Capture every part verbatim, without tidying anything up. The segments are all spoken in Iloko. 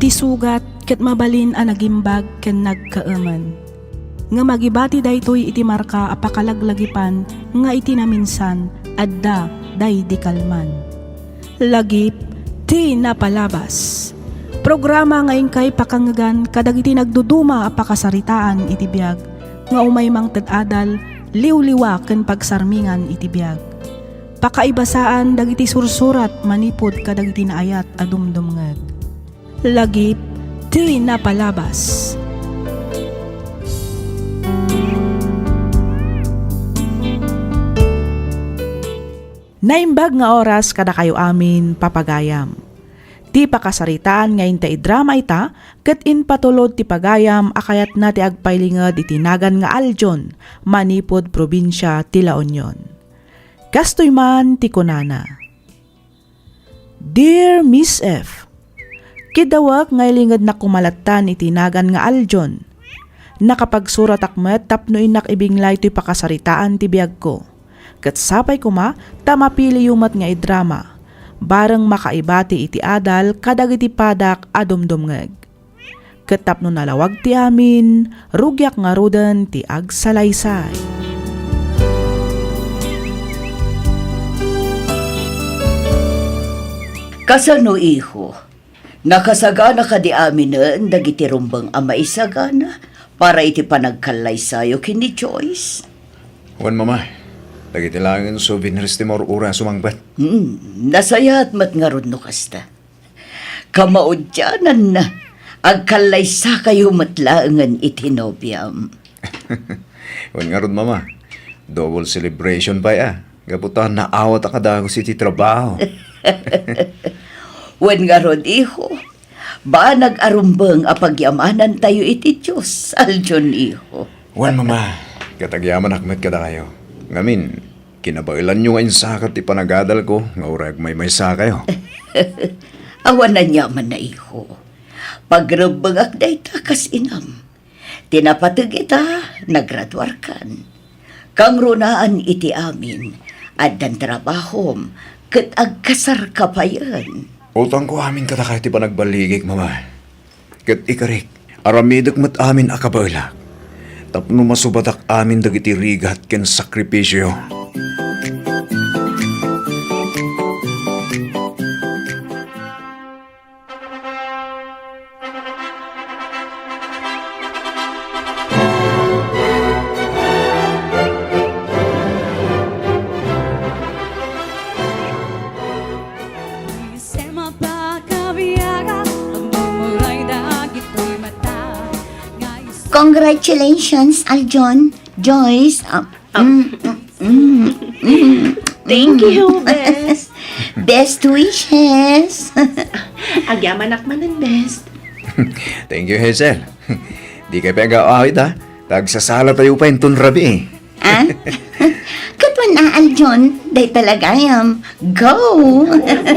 Ti sugat ket mabalin a nagimbag ken nagkaemen. Ngem agibati daytoy iti marka a pakalaglagipan nga iti naminsan, adda daydi kalman. Lagip ti napalabas. Programa nga inkay pakangegan kadagiti nagduduma a pakasaritaan iti biag nga umay mangted adal, liwliwa ken pagsarmingan iti biag. Pakaibasaan dagiti sursurat manipud kadagiti naayat a dumdumngeg. Lagip ti napalabas. Naimbag nga oras kadakayo amin, papagayam. Ti pakasaritaan nga inta idrama ita ket impatulod ti pagayam a kayatna ti agpailinged iti nagan nga Aljon manipud probinsia ti La Union. Kastoy man ti kunana, Dear Miss F, kidawek nga ilingednak koma lattan iti nagan nga Aljon. Nakapagsuratak met tapno innak ibinglay toy pakasaritaan ti biagko. Ket sapay koma ta mapiliyo met nga idrama, bareng makaibati iti adal kadagiti padak a dumdumngeg. Ket tapno nalawag ti amin, rugiak ngaruden ti agsalaysay. Kasano, iho? Nakasagana kadi aminen dagiti rumbeng a maisagana para iti panagkallaysayo ken ni Joyce? Wen, Mama. Dagiti laengen souvenirs ti maur-uray a sumangpet. Hmm, nasayaat met ngarud no kasta. Kamaudiananna, agkallaysakayo met laengen iti nobiam. Wen ngarud, Mama, double celebration pay a, gapu ta naawat a kadagus iti trabaho. Wen ngarud, iho, banag a rumbeng a pagyamanantayo iti Dios, Aljon, iho. Wen, Mama, ket agyamanak met kadakayo. Ngamin, kinabaelanyo nga insakat ti panagadalko nga uray agmaymaysakayo. Awan aniamanna, iho. Pagrebbengak dayta kas inam. Ti napateg ita, nagraduarkan. Kangrunaan iti amin, addan trabahom, ket agkasarka payen. Utangko amin kadakayo ti panagballigik, Mama. Ket ikarik, aramidek met amin a kabaelak, tapno masubadak amin dagiti rigat ken sakripisio. Congratulations, Aljon, Joyce. Ah, mm, mm, mm, mm. Thank you, Bes. Best wishes. Agyamanak manen, Bes. Thank you, Hazel. Dikay pay agaw-awid, ha? Ta agsasalatayo pay inton rabii. Ah? Ket wen a, Aljon, dayta la gayam. Go!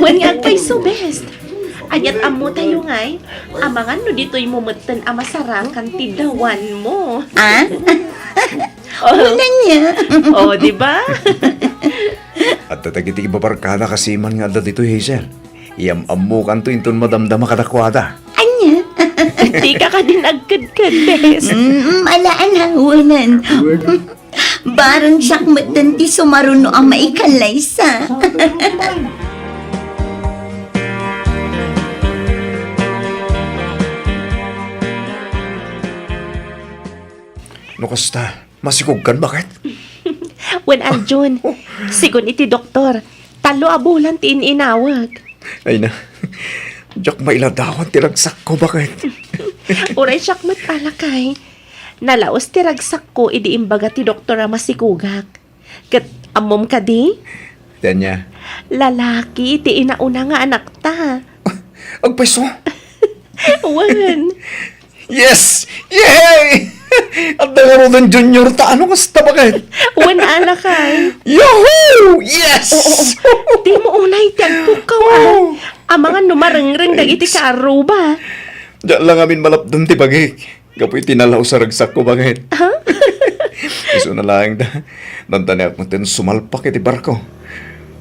Wen nga agpayso, Bes. Ania't ammotayo ngay, amangan no ditoymo metten a masarakan ti dawanmo. Ah? Oh. Wen ania? Oh, di ba? Adda dagiti ibabarkada kasiman nga adda ditoy, Hazel. Iyam-ammokanto inton madamdama kadakuada. Ania? Dika kadin agkedked, Bes. Mm, alaan ha, wen. Bareng siak metten ti sumaruno a maikallaysa. No kasta, masikogkan, baket? Wen, Aljon, sigun iti doktor, tallo a bulan ti in-inawek. Ay na, diak mailadawan ti ragsakko, baket? Uray siak met a, lakay. Nalaus ti ragsakko idi imbaga ti doktor a masikogak. Ket ammom kadi? Ti ania? Lalaki ti inauna nga anakta. Agpayso? Wen. Yes! Yay! Adda ngaruden junior ta, ano kasta, baket? Wen a, lakay. Yahoo! Yes! Oo, oo. Dimo unay ti agpukkaw, ah. Oh. Amangan no marengreng dagiti kaarruba. Diak la ngamin malapdan ti bagik. Gapu iti nalaus a ragsakko, baket. Ha? Isuna laeng da. Dandaniak metten sumalpak iti barko.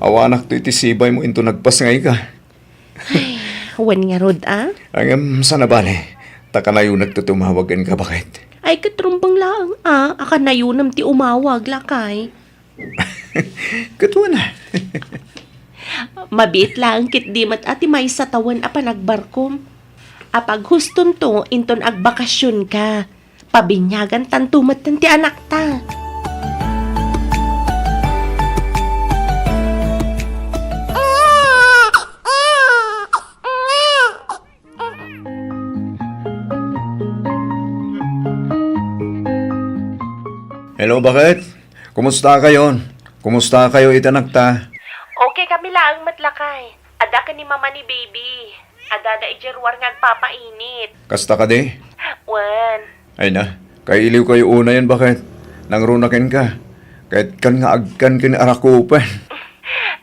Awanakto iti sibaymo inton nagpasngayka. Ay, Wen ngarud a? Ngem, saan a bale, ta kanayonakto ti umawag kenka, baket. Ay, ket rumbeng laeng a, a kanayonam ti umawag, lakay. Ket wen a. Mabiit laeng ketdi met a ti maysa tawen a panagbarkom. Apaghustonto inton agbakasionka. Pabiniagantanto metten ti anakta. Hello, baket? Kumusta kayon? Kumusta kayo iti anakta? Okay kami laeng met, lakay. Adda ken ni mama ni baby. Adda da idiay ruar nga agpapainit. Kasta kadi? Wen. Ay na, kailiw kayo unayen, baket? Nangruna kenka. Ket kan nga agkan ken arakupen.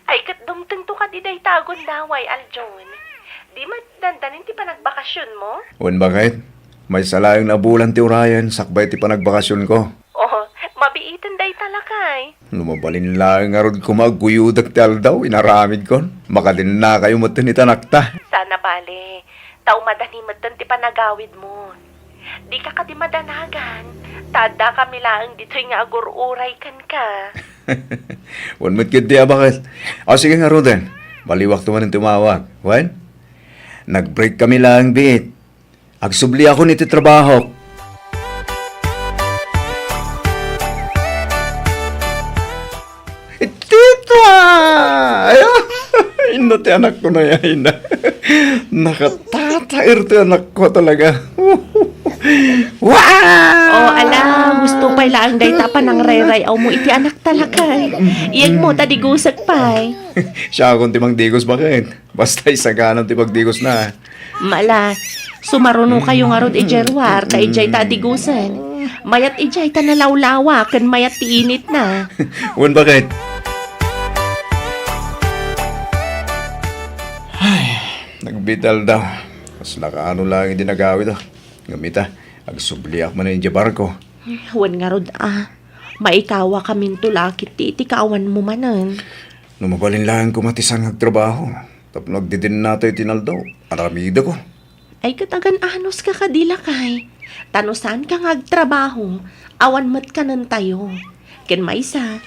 Ay, ket dumtengto kadi dayta a gundaway, Aljon. Di met dandanin ti panagbakasionmo? Wen, baket? Maysa laeng a bulan ti urayen sakbay ti panagbakasionko. Oh, mabiiten dayta, lakay. No mabalin laeng ngarud koma agguyudak ti aldaw, inaramidkon. Makadennakayo metten iti anakta. Saan a bale, ta umadani metten ti panagawidmo. Dika kadi madanagan, ta addakami laeng ditoy nga agur-uray kenka. Wen met ketdi a baket. O, sige ngaruden, baliwakto manen ti umawag. Wen? Nag-break kami laeng biit. Agsubliakon iti trabahok. Tita! Ay, inno ti anakko na yan. Nakatataer ti anakko talaga. Wow! Oh, ala, husto pay laeng dayta a panangray-ray-awmo iti anakta, lakay. Iyegmo ta digusek pay. Siakon ti mangdigos, baket? Basta isaganam ti pagdigosna. Mala, sumarunokayo ngarud idiay ruar, ta idiay ta digusen. Mayat idiay ta nalawlawa, ken mayat ti initna. Wen, baket? Ay, nagbital daw. Kasla kaano laeng idi nagawid, ah. Ngem ita, agsubliak manen idiay barko. Wen ngarud, ah. Maikawakaminto la ketdi iti kaawanmo manen. No mabalin laeng koma ti saan nga agtrabaho, tapno agdidennatayo ti inaldaw, aramideko. Ay, ket agan-anuska kadi, lakay. Ta no saanka nga agtrabaho, awan met kanentayo. Ken maysa,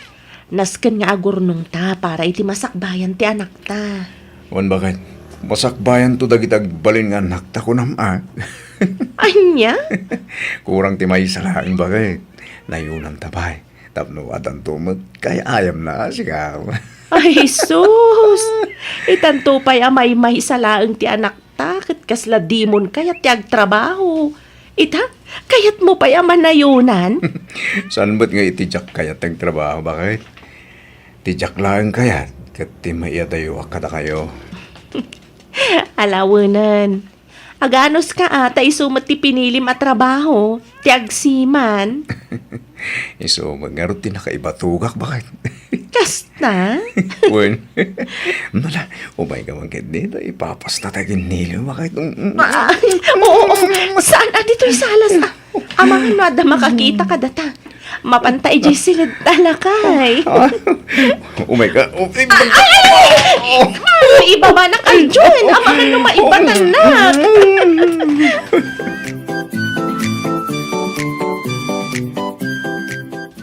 nasken nga agurnongta para iti masakbayan ti anakta. Wen, baket, masakbayanto dagiti agbalin nga anakta, kunam a? Ania? Kurang ti maysa laeng, baket. Nayonanta pay. Tapno adanto met, kay ayamna, sika. Ay, sus! Itanto pay a maymaysa laeng ti anakta, ket kasla dimon kayat ti agtrabaho. Ita, kayatmo pay a manayonan? Saan met nga iti diak kayat ti agtrabaho, baket? Ti diak laeng kayat, ket ti maiadayoak kadakayo. Alawenen. Aganuska a, ta isu met ti pinilim a trabaho, ti agsiman. Isu met ngarud ti nakaibatogak, baket? Kasta? Wen. Nala, umayka man ketdi, ta ipapasta ta ken Nilo, baket? Mm, mm. Ah, oo, oo. Saan a ditoy salas, ah? Amangan no adda makakita kadata. Mapanta idiay siled ta, lakay. Ah, umayka. Oh, ay, ay, ay, ay! Ibaba na kayo dyan. Amangan no maibatannak.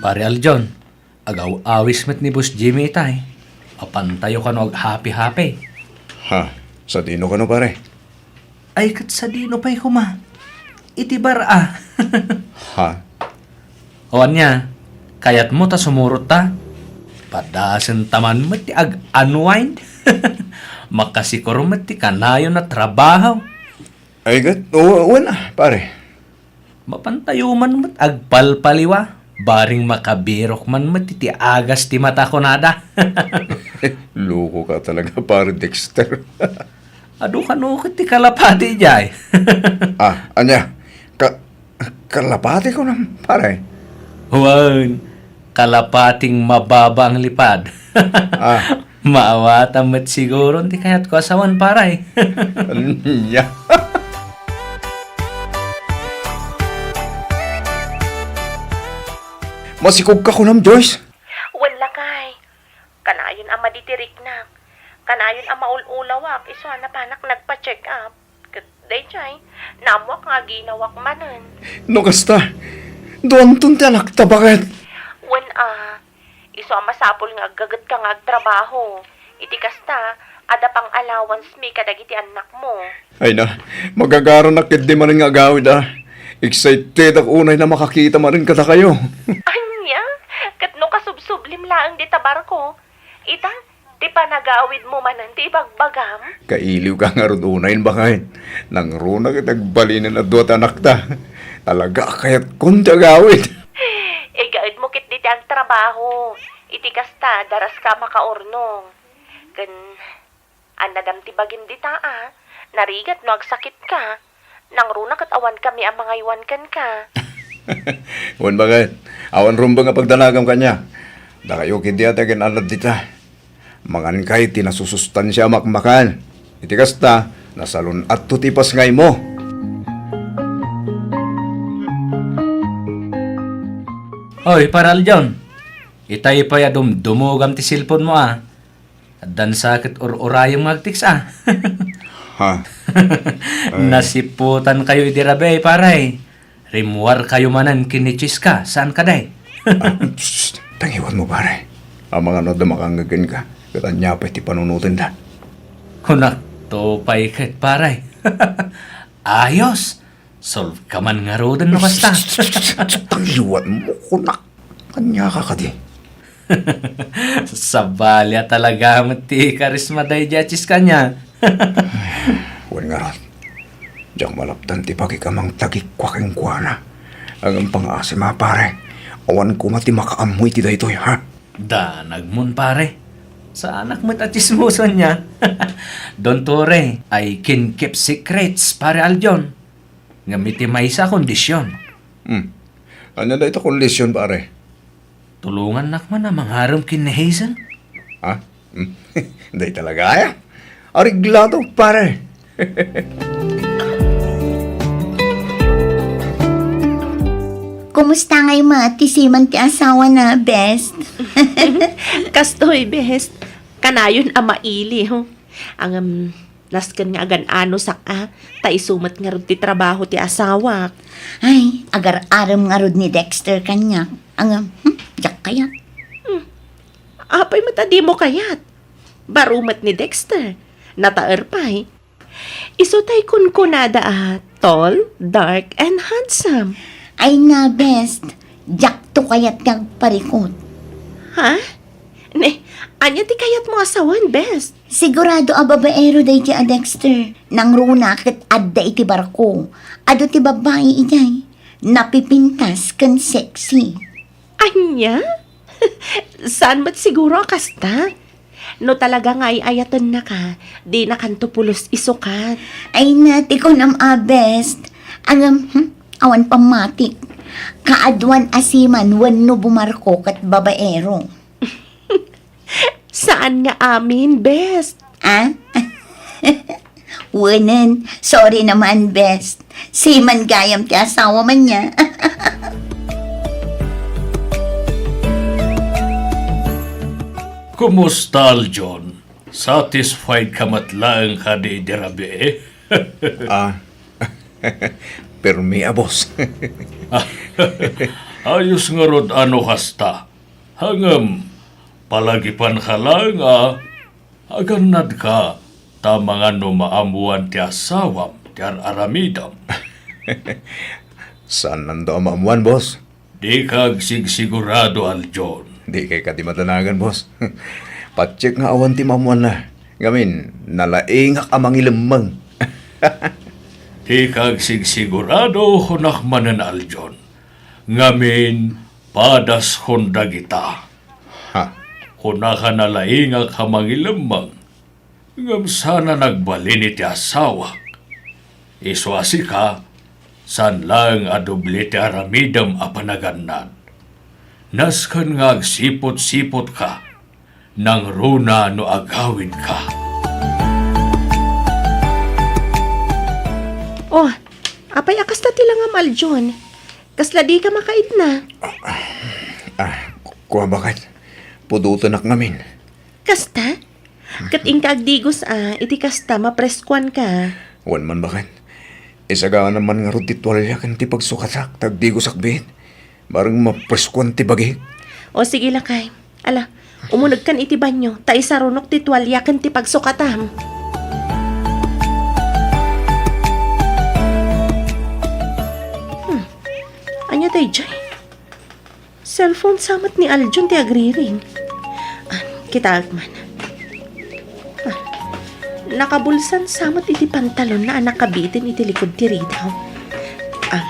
Pare Aljon, agaw-awis met ni Boss Jimmy itay. Apantayo kano aghapi-hapi. Ha? Sadino kano, pare? Ay, ket sadino pay koma? Iti bar a. Ha? O ania, kayatmo ta sumurot ta? Padasen ta man met ti ag-unwind. Makasikor met ti kanayon a trabaho. Ay, ket, o, wen a, pare. Mapantayo man met agpalpaliwa, bareng makabirok man met iti agas ti mata kunada. Loko ka talaga, pare Dexter. Adu kano ket ti kalapati jay. Ah, ania? Ka-, kalapati kunam, pare? Wen, kalapating mababa ang lipad. Ah. Maawatam met siguro ti kayatko a sawen, pare. Ania? Masikog ka kunam, Joyce? Wen, lakay. Kanayon a madi ti riknak. Kanayon a maul-ulawak, isu a napanak nagpa-check up. Ket daydiay, naammoak nga aginawak manen. No kasta, duanton ti anakta, baket. Wen a, isu a masapul nga aggagetka nga agtrabaho. Iti kasta, adda pang allowance mi kadagiti annakmo. Ay na, magagaranak ketdi manen nga agawid a. Excitedak unay na makakita manen kadakayo. Ania? Ket no kasubsublim laeng dita barko? Ita, ti panagawidmo manen ti ibagbagam? Kailiwka ngarud unayen, baket. Nangruna ket agbalinen a dua ti anakta. Talaga a kayatkon ti agawid. Igaedmo ketdi ti agtrabaho. Iti kasta, daraska a makaurnong. Ken, annadam ti bagim dita a, narigat no agsakitka. Nangruna ket awankami a mangaywan kenka. Wen, baket, awan rumbeng a pagdanagam kaniak. Dakayo ketdi a ti agan-annad dita. Mangankay ti nasusustansia a makmakan. Iti kasta, nasalun-atto ti ipasngaymo. Oy, Pare Aljon. Itay pay a dumdumogam ti cellphone-mo a. Addan sa ket ur-urayem nga agtext a. Ha? Ay. Nasiputankayo idi rabii, pare. Rimmuarkayo manen ken ni Chiska, saan kadi? Ah, shh, tangiwanmo, pare. Amangan no adda makangngeg kenka, ket ania pay ti panunotenda? Kunakto pay ket, pare. Ayos! Solveka man ngaruden no kasta. Tangiwanmo, kunak. Ania ka kadi? Sabali a talaga met ti karisma daydiay a Chiska ania. Wen ngarud, diak malapdan ti pakik a mangtagikko kenkuana. Ngem pangaasim a, pare, awan koma ti makaammo iti daytoy, ha? Danagmon, pare. Saanak met a tsismoso ania. Don't worry, I can keep secrets, Pare Aljon. Ngem iti maysa a kondision. Hmm. Ania dayta kondision, pare? Tulongannak man a mangarem ken ni Hazel. Ha? Hmm. Dayta talaga aya? Areglado, pare. Kumusta ngay met ti seaman ti asawana, best? Kastoy, best. Kanayon a maili, ho. Ngem, nasken nga agan-anosak a, ta isu met ngarud ti trabaho ti asawak. Ay, agar-arem ngarud ni Dexter kaniak. Ngem, hmm, diak kayat. Hmm. Apay met a dimo kayat? Baro met ni Dexter. Nataer pay. Isu tay kunkunada a tall, dark, and handsome. Ay na, best. Diakto kayat ti agparikut. Ha? Ne, ania ti kayatmo a sawen, best? Sigurado a babaero daydiay a Dexter. Nangruna ket adda iti barko. Adu ti babbai idiay. Napipintas ken sexy. Ania? Saan met siguro a kasta? No talaga nga ay-ayatennaka, dinakanto pulos isukat. Ay na, ti kunam a, best. Ngem, hmm, awan pammatik. Kaaduan a seaman wenno bumarko ket babaero. Saan nga amin, best? Ah? Wenen, sorry naman, best. Seaman gayam ti asawa man niya. Kumusta, Aljon? Satisfied ka met laeng kadi idi rabii? Ah, permi a, boss. Ayos ngarud a no kasta. Ngem, palagipanka laeng a agannadka, ta amangan no maammoan ti asawam ti ar-aramidem. Saannanda a maammoan, boss. Dika agsigsigurado, Aljon. Dikay kadi madanagan, boss. Patiek nga awan ti maammoanna. Ngamin, nalaingak a mangilemmeng. Dika agsigsigurado, kunak manen, Aljon. Ngamin, padaskon dagita. Ha? Kunaka, nalaingak a mangilemmeng. Ngem saan a nagbalin iti asawak. Isu a sika, saan laeng a doble ti aramidem a panagannad. Nasken nga agsipot-sipotka, nangruna no agawidka. Oh, apay a kasta ti langam, Aljon? Kasla dika makaidna? Ah, ku-, kua, baket. Pudotenak ngamin. Kasta? Ket inka agdigos a, iti kasta, mapreskuanka. Wen man baket. Isagaanam man ngarud ti tualia ken ti pagsukatak, ta agdigosak biit. Bareng mapreskuan ti bagik. O, sige, lakay. Ala, umunegkan iti banyo, ta isarunok ti tualia ken ti pagsukatam. Hmm. Ania daydiay? Cellphone sa met ni Aljon ti agriring. Ah, kitaek man. Ah, nakabulsan sa met iti pantalonna a nakabiten iti likod ti ridaw. Ah,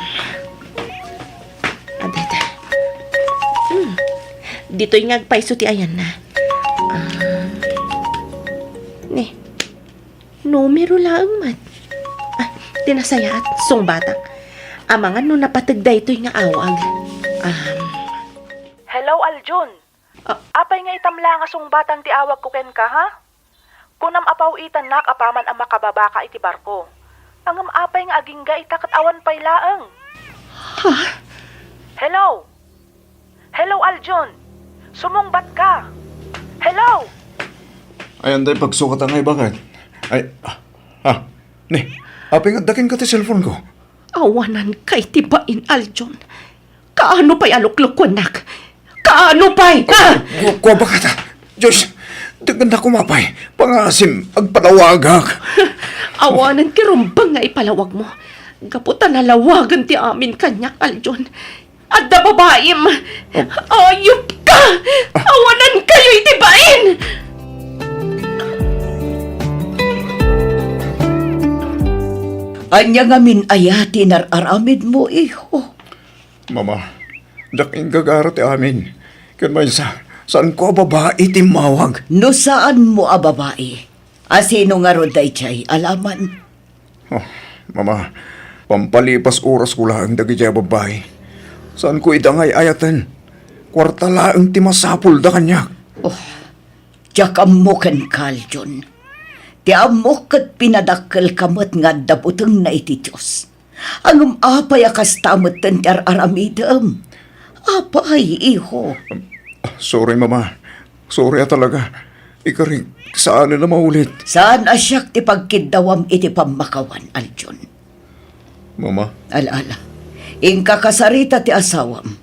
adada. Hmm. Ditoy nga agpayso ti ayanna. Ah. Ni. Numero laeng met. Ah, ti nasayaat, sungbatak. Amangan no napateg daytoy nga awag. Um. Hello, Aljon. Ah. Apay nga itam la nga sungbatan ti awagko kenka, ha? Kunam a paw-itannak apaman a makababaka iti barko. Ngem apay nga agingga ita ket awan pay laeng? Ha? Hello? Hello, Aljon! Sumungbat ka! Hello! Ay, anday pagsukatan nga ibagat. Ay, ah, ah, ni, apay nga adda kenka ti cellphone ko? Awanan kay ti bain, Aljon. Kaano pay a luklukuennak? Kaano pay, ha? Ku-, ku-, kua bakata. Diyos, daganda kumapay. Pangasim, agpalawagak. Awanan ti rumbeng nga ipalawag mo. Gapu ta nalawagan ti amin kaniak, Aljon. Adda babaim! Oh. Ayup ka! Ah. Awanan kayo iti bain! Ania ngamin aya ti inar-aramid mo, iho? Mama, diak inggagara ti amin. Ken maysa, saan ko a babai ti immawag. No saan mo a babai, a sino ngarud daydiay a laman? Oh, Mama, pampalipas oras ko laeng dagiti a babbai. Saan ko ida nga ay-ayaten. Kuarta laeng ti masapulda kaniak. Oh, diak ammo kenka, Aljon. Ti ammok ket pinadakkelka met nga adda butengna iti Dios. Ngem apay a kasta metten ti ar-aramidem? Apay, iho? Sorry, Mama. Sorry a talaga. Ikarik, saan a maulit. Saan a siak ti pagkiddawam iti pammakawan, Aljon. Mama? Ala, ala. Inka kasarita ti asawam.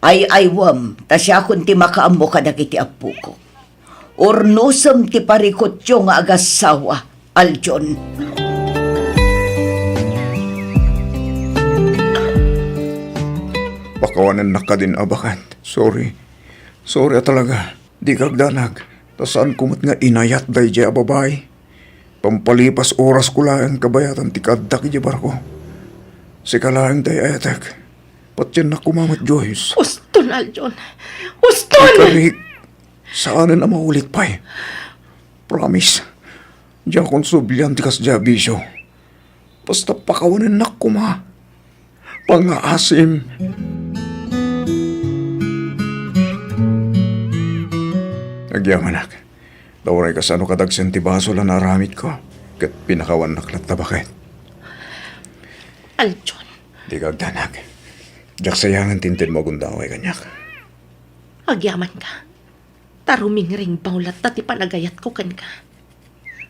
Ay-aywem, ta siakon ti makaammo kadagiti appoko. Urnosem ti parikutyo nga agassawa, Aljon. Pakawanennak kadin, a baket. Sorry. Sorry a talaga. Dika agdanag. Ta saan ko met nga inayat daydiay a babai. Pampalipas oras ko laeng kabayatan ti kaaddak idiay barko. Sika laeng ti ay-ayatek. Patiennak koma met, Joyce. Uston, Aljon. Uston! Ikarik, saanen a maulit pay. Promise. Diakon sublian ti kasdiay a bisio. Basta pakawanennak koma. Pangaasim. Agyamanak. Ta uray kasano kadagsen ti basol a naaramidko, ket pinakawannak latta, baket. Aljon. Dika agdanag. Diak sayangen ti inted mo agundaway kaniak. Agyamanka. Ta rumingringbaw latta ti panagayatko kenka.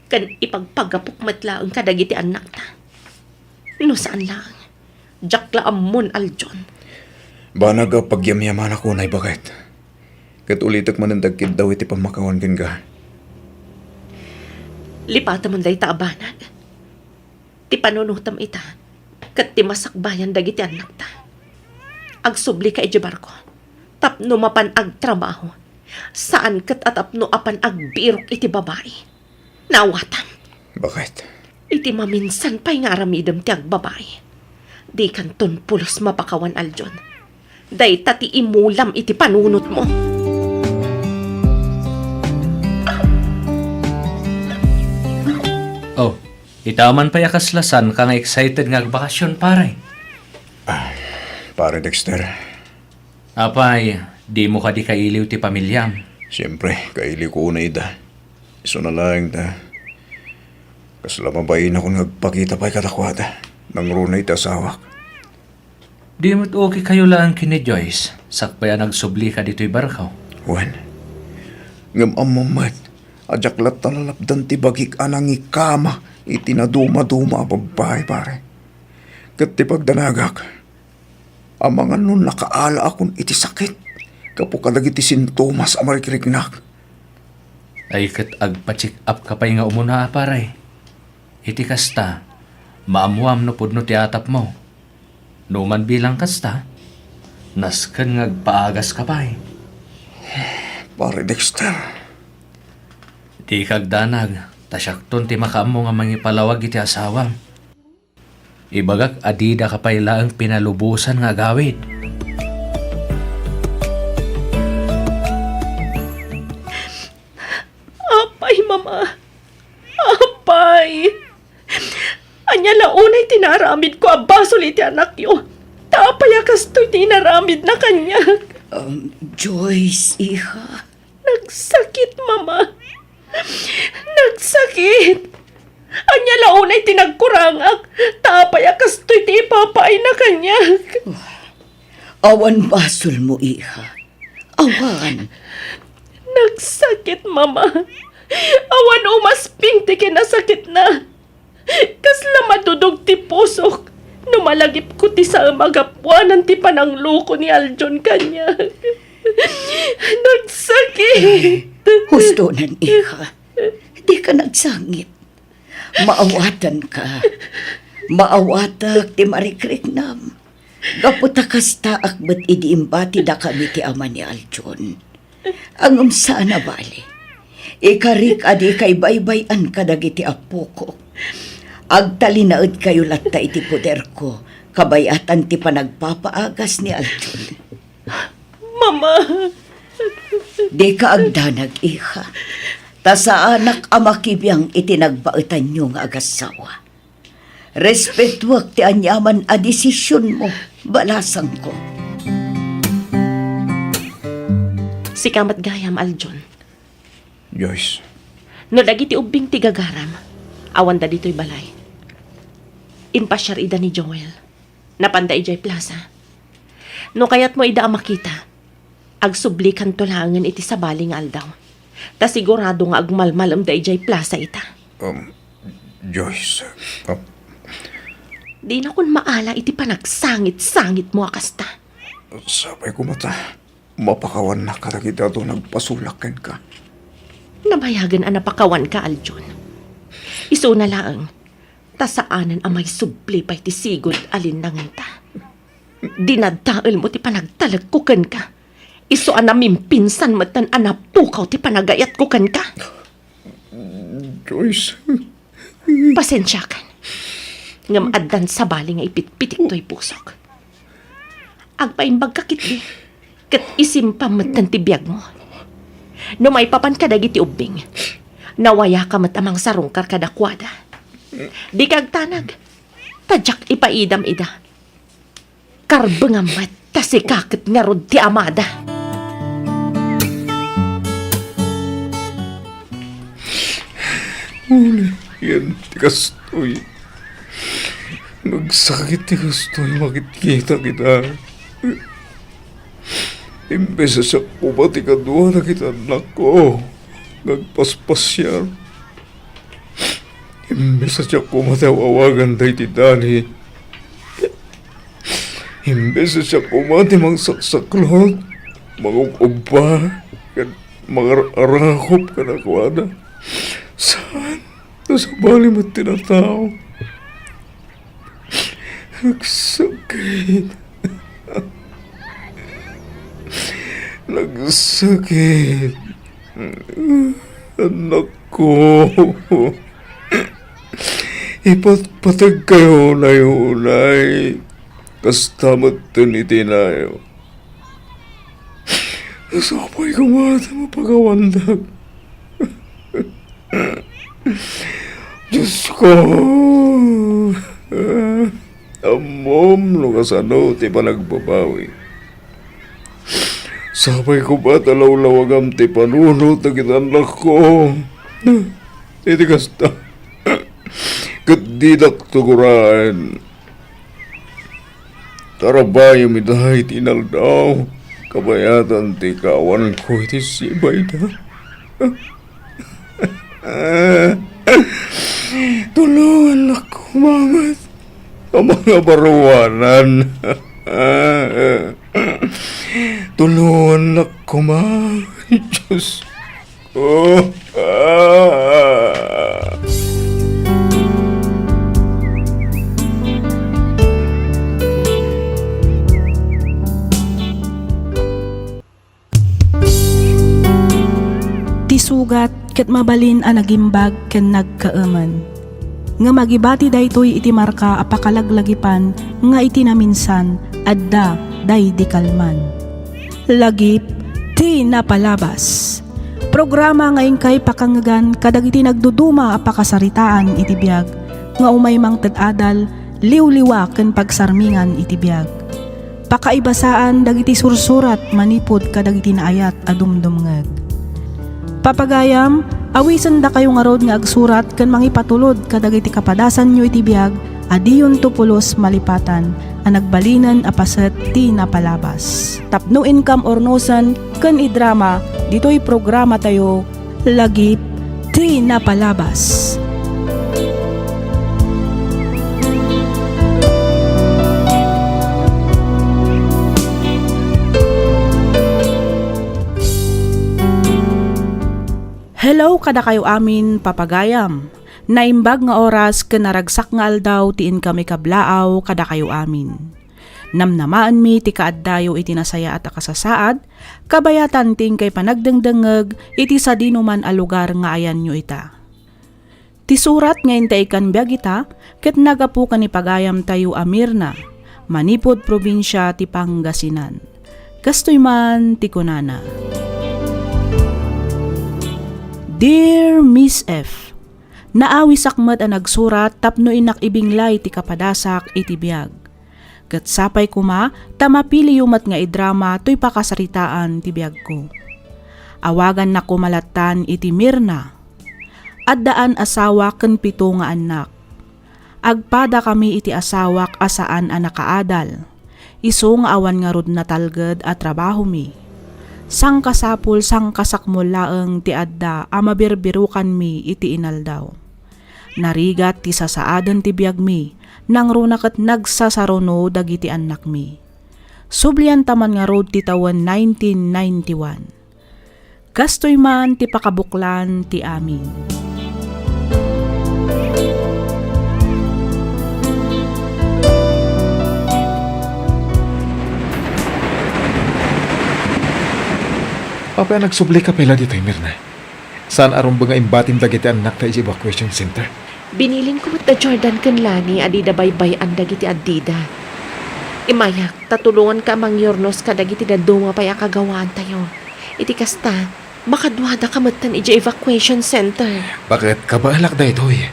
Ken ipagpagapok met laeng kadagiti annakta. No saan laeng, diak la ammon, Aljon. Banag a pagyamyamanakon, a baket. Ket ulitek manen ti agkiddaw iti pammakawan kenka. Lipatemon dayta a banag. Ti panunotem ita, ket ti masakbayan dagiti annakta. Agsublika idiay barko, tapno mapan agtrabaho, saan ket a tapno apan agbirok iti babai. Naawatam. Baket? Iti maminsan pay nga aramidem ti agbabai, dikanton pulos mapakawan, Aljon. Dayta ti imulam iti panunotmo. Oh, ita man pay a kasla saanka nga excited nga agbakasyon, pare? Ah, Pare Dexter. Apay, dimo kadi kailiw ti pamiliam? Siempre, kailiwko unay ida. Isuna laeng ta, kasla mabainak nga agpakita pay kadakuada. Nangruna iti asawak. Di met okay kayo laeng ken ni Joyce, sakbay a nagsublika ditoy barko? Wen. Ngem ammom met, A diak latta lalapdan ti bagik a nangikama iti nadumaduma a babbai, pare. Ket ti pagdanagak, amangan no nakaalaakon iti sakit gapu kadagiti sintomas a marikriknak. Ay ket agpa-check up ka pay nga umuna, pare. Iti kasta, maammuam no pudno ti atapmo. No man bilang kasta, nasken nga agpaagas ka pay. Pare Dexter. Dika agdanag, ta siakton ti makaammo nga mangipalawag iti asawam. Ibagak a dida ka pay laeng pinalubosan nga agawid. Apay, Mama. Apay. Ania la unay ti naaramidko a basol iti anakyo? Ta apay a kastoy ti inaramidna kaniak? Um, Joyce, iha. Nagsakit, Mama. Nagsakit. Ania la unay ti nagkurangak? Ta apay a kastoy ti ipapaayna kaniak? Awan basolmo, iha. Awan. Nagsakit, Mama. Awan umasping ti kinasakitna. Kasla madudog ti pusok no malagipko ti saem a gapuanan ti panangloko ni Aljon kaniak. Nagsakit. Hustonan, iha. Dika nagsangit. Maawatanka. Maawatak ti marikriknam. Gapu ta kastaak met idi imbati dakami ti ama ni Aljon. Ngem saan a bale. Ikarik a dika ibaybay-an kadagiti appokok. Agtalinaedkayo latta iti poderko, kabayatan ti panagpapaagas ni Aljon. Mama! Dika agdanag, iha. Ta saanak a makibiang iti nagbaetanyo nga agassawa. Respetuak ti aniaman a desisionmo, balasangko. Sika met gayam, Aljon. Joyce. No dagiti ubbing ti gagaram, awanda ditoy balay. Impasiar ida ni Joel. Napanda idiay plasa. No kayatmo ida a makita, agsublikanto laengen iti sabali nga aldaw. Ta sigurado nga agmalmalemda idiay plasa ita. Um, Joyce, ah, Dinakon maala iti panagsangit-sangitmo a kasta. Sapay koma ta mapakawannak kadagiti adu nagpasulak kenka. Nabayagen a napakawanka, Aljon. Isuna laeng, ta saanen a maisubli pay ti sigud a linnangenta. Dinadaelmo ti panagtalekko kenka. Isu a namimpinsan metten a napukaw ti panagayatko kenka. Joyce. Pasensiakan. Ngem addan sabali nga ipitpitik toy pusok. Agpaimbagka ketdi, ket isimpam metten ti biagmo. No maipapan kadagiti ubbing, nawayaka met a mangsarungkar kadakuada. Dika agtanag, ta diak ipaidam ida. Karbengam met ta sika ket ngarud ti amada. Uligen ti kastoy. Nagsakit ti kastoy makitkita kita. Imbes a siak koma ti kadua dagiti annakko nga agpaspasiar. Imbes a siak koma ti aw-awagan daydi Dani. Imbes a siak koma ti mangsaksaklot, mangub-ubba, ken mangar-arakop kadakuada. Saan? No sabali met ti natao. Nagsakit. Nagsakit. Annakko. Ipatpategkayo unay-unay. Kasta metten iti inayo. Sapay koma ta mapakawandak. Diosko, ammom no kasano ti panagbabawi. Sapay koma ta lawlawagam ti panunot dagiti annakko. Iti kasta, ket didak tugoraen. Tarabayem ida iti inaldaw, kabayatan ti kaawanko iti sibayda. Tulongannak koma met a mangabaruanan. Tulongannak koma, Diyos. Ti sugat ket mabalin a nagimbag ken nagkaemen. Ngem agibati daytoy iti marka a pakalaglagipan nga iti naminsan, adda daydi kalman. Lagip ti napalabas. Programa nga inkay pakangngegan kadagiti nagduduma a pakasaritaan iti biag nga umay mangted adal, liwliwa ken pagsarmingan iti biag. Pakaibasaan dagiti sursurat manipud kadagiti naayat a dumdumngeg. Papagayam, awisendakayo ngarud nga agsurat ken mangipatulod kadagiti kapadasanyo iti biag a diyonto pulos malipatan a nagbalinen a paset ti napalabas. Tapno inkam urnosen ken idrama ditoy programatayo, Lagip ti Napalabas. Hello kadakayo amin, papagayam. Naimbag nga oras ken naragsak nga aldaw ti inkam ikablaaw kadakayo amin. Namnamaenmi ti kaaddayo iti nasayaat a kasasaad, kabayatan ti inkay panagdengdengngeg iti sadinoman a lugar nga ayanyo ita. Ti surat nga intay ikkan biag ita ket naggapu ken ni pagayamtayo a Mirna, manipud probinsia ti Pangasinan. Kastoy man ti kunana, Dear Miss F, naawisak met a nagsurat tapno innak ibinglay ti kapadasak iti biag. Ket sapay koma ta mapiliyo met nga idrama toy pakasaritaan ti biagko. Awagannak koma lattan iti Mirna. Addaan asawa ken pito nga annak. Agpadakami iti asawak a saan a nakaadal. Isu nga awan ngarud natalged a trabahomi. Sangkasapul, sangkasakmol laeng ti adda a mabirbirukanmi iti inaldaw. Narigat ti sasaaden ti biagmi, nangruna ket nagsasaruno dagiti annakmi. Sublianta man ngarud ti tawen nineteen ninety-one. Kastoy man ti pakabuklan ti amin. Apay a nagsublika pay la ditoy, Mirna? Saan a rumbeng nga imbatim dagiti annakta idiay evacuation center? Binilinko met da Jordan ken Lani a dida baybay-an dagiti addida. Immayak ta tulonganka a mangyurnos kadagiti dadduma pay a kagawaantayo. Iti kasta, makaduadaka metten idiay evacuation center. Baket kabaelak daytoy.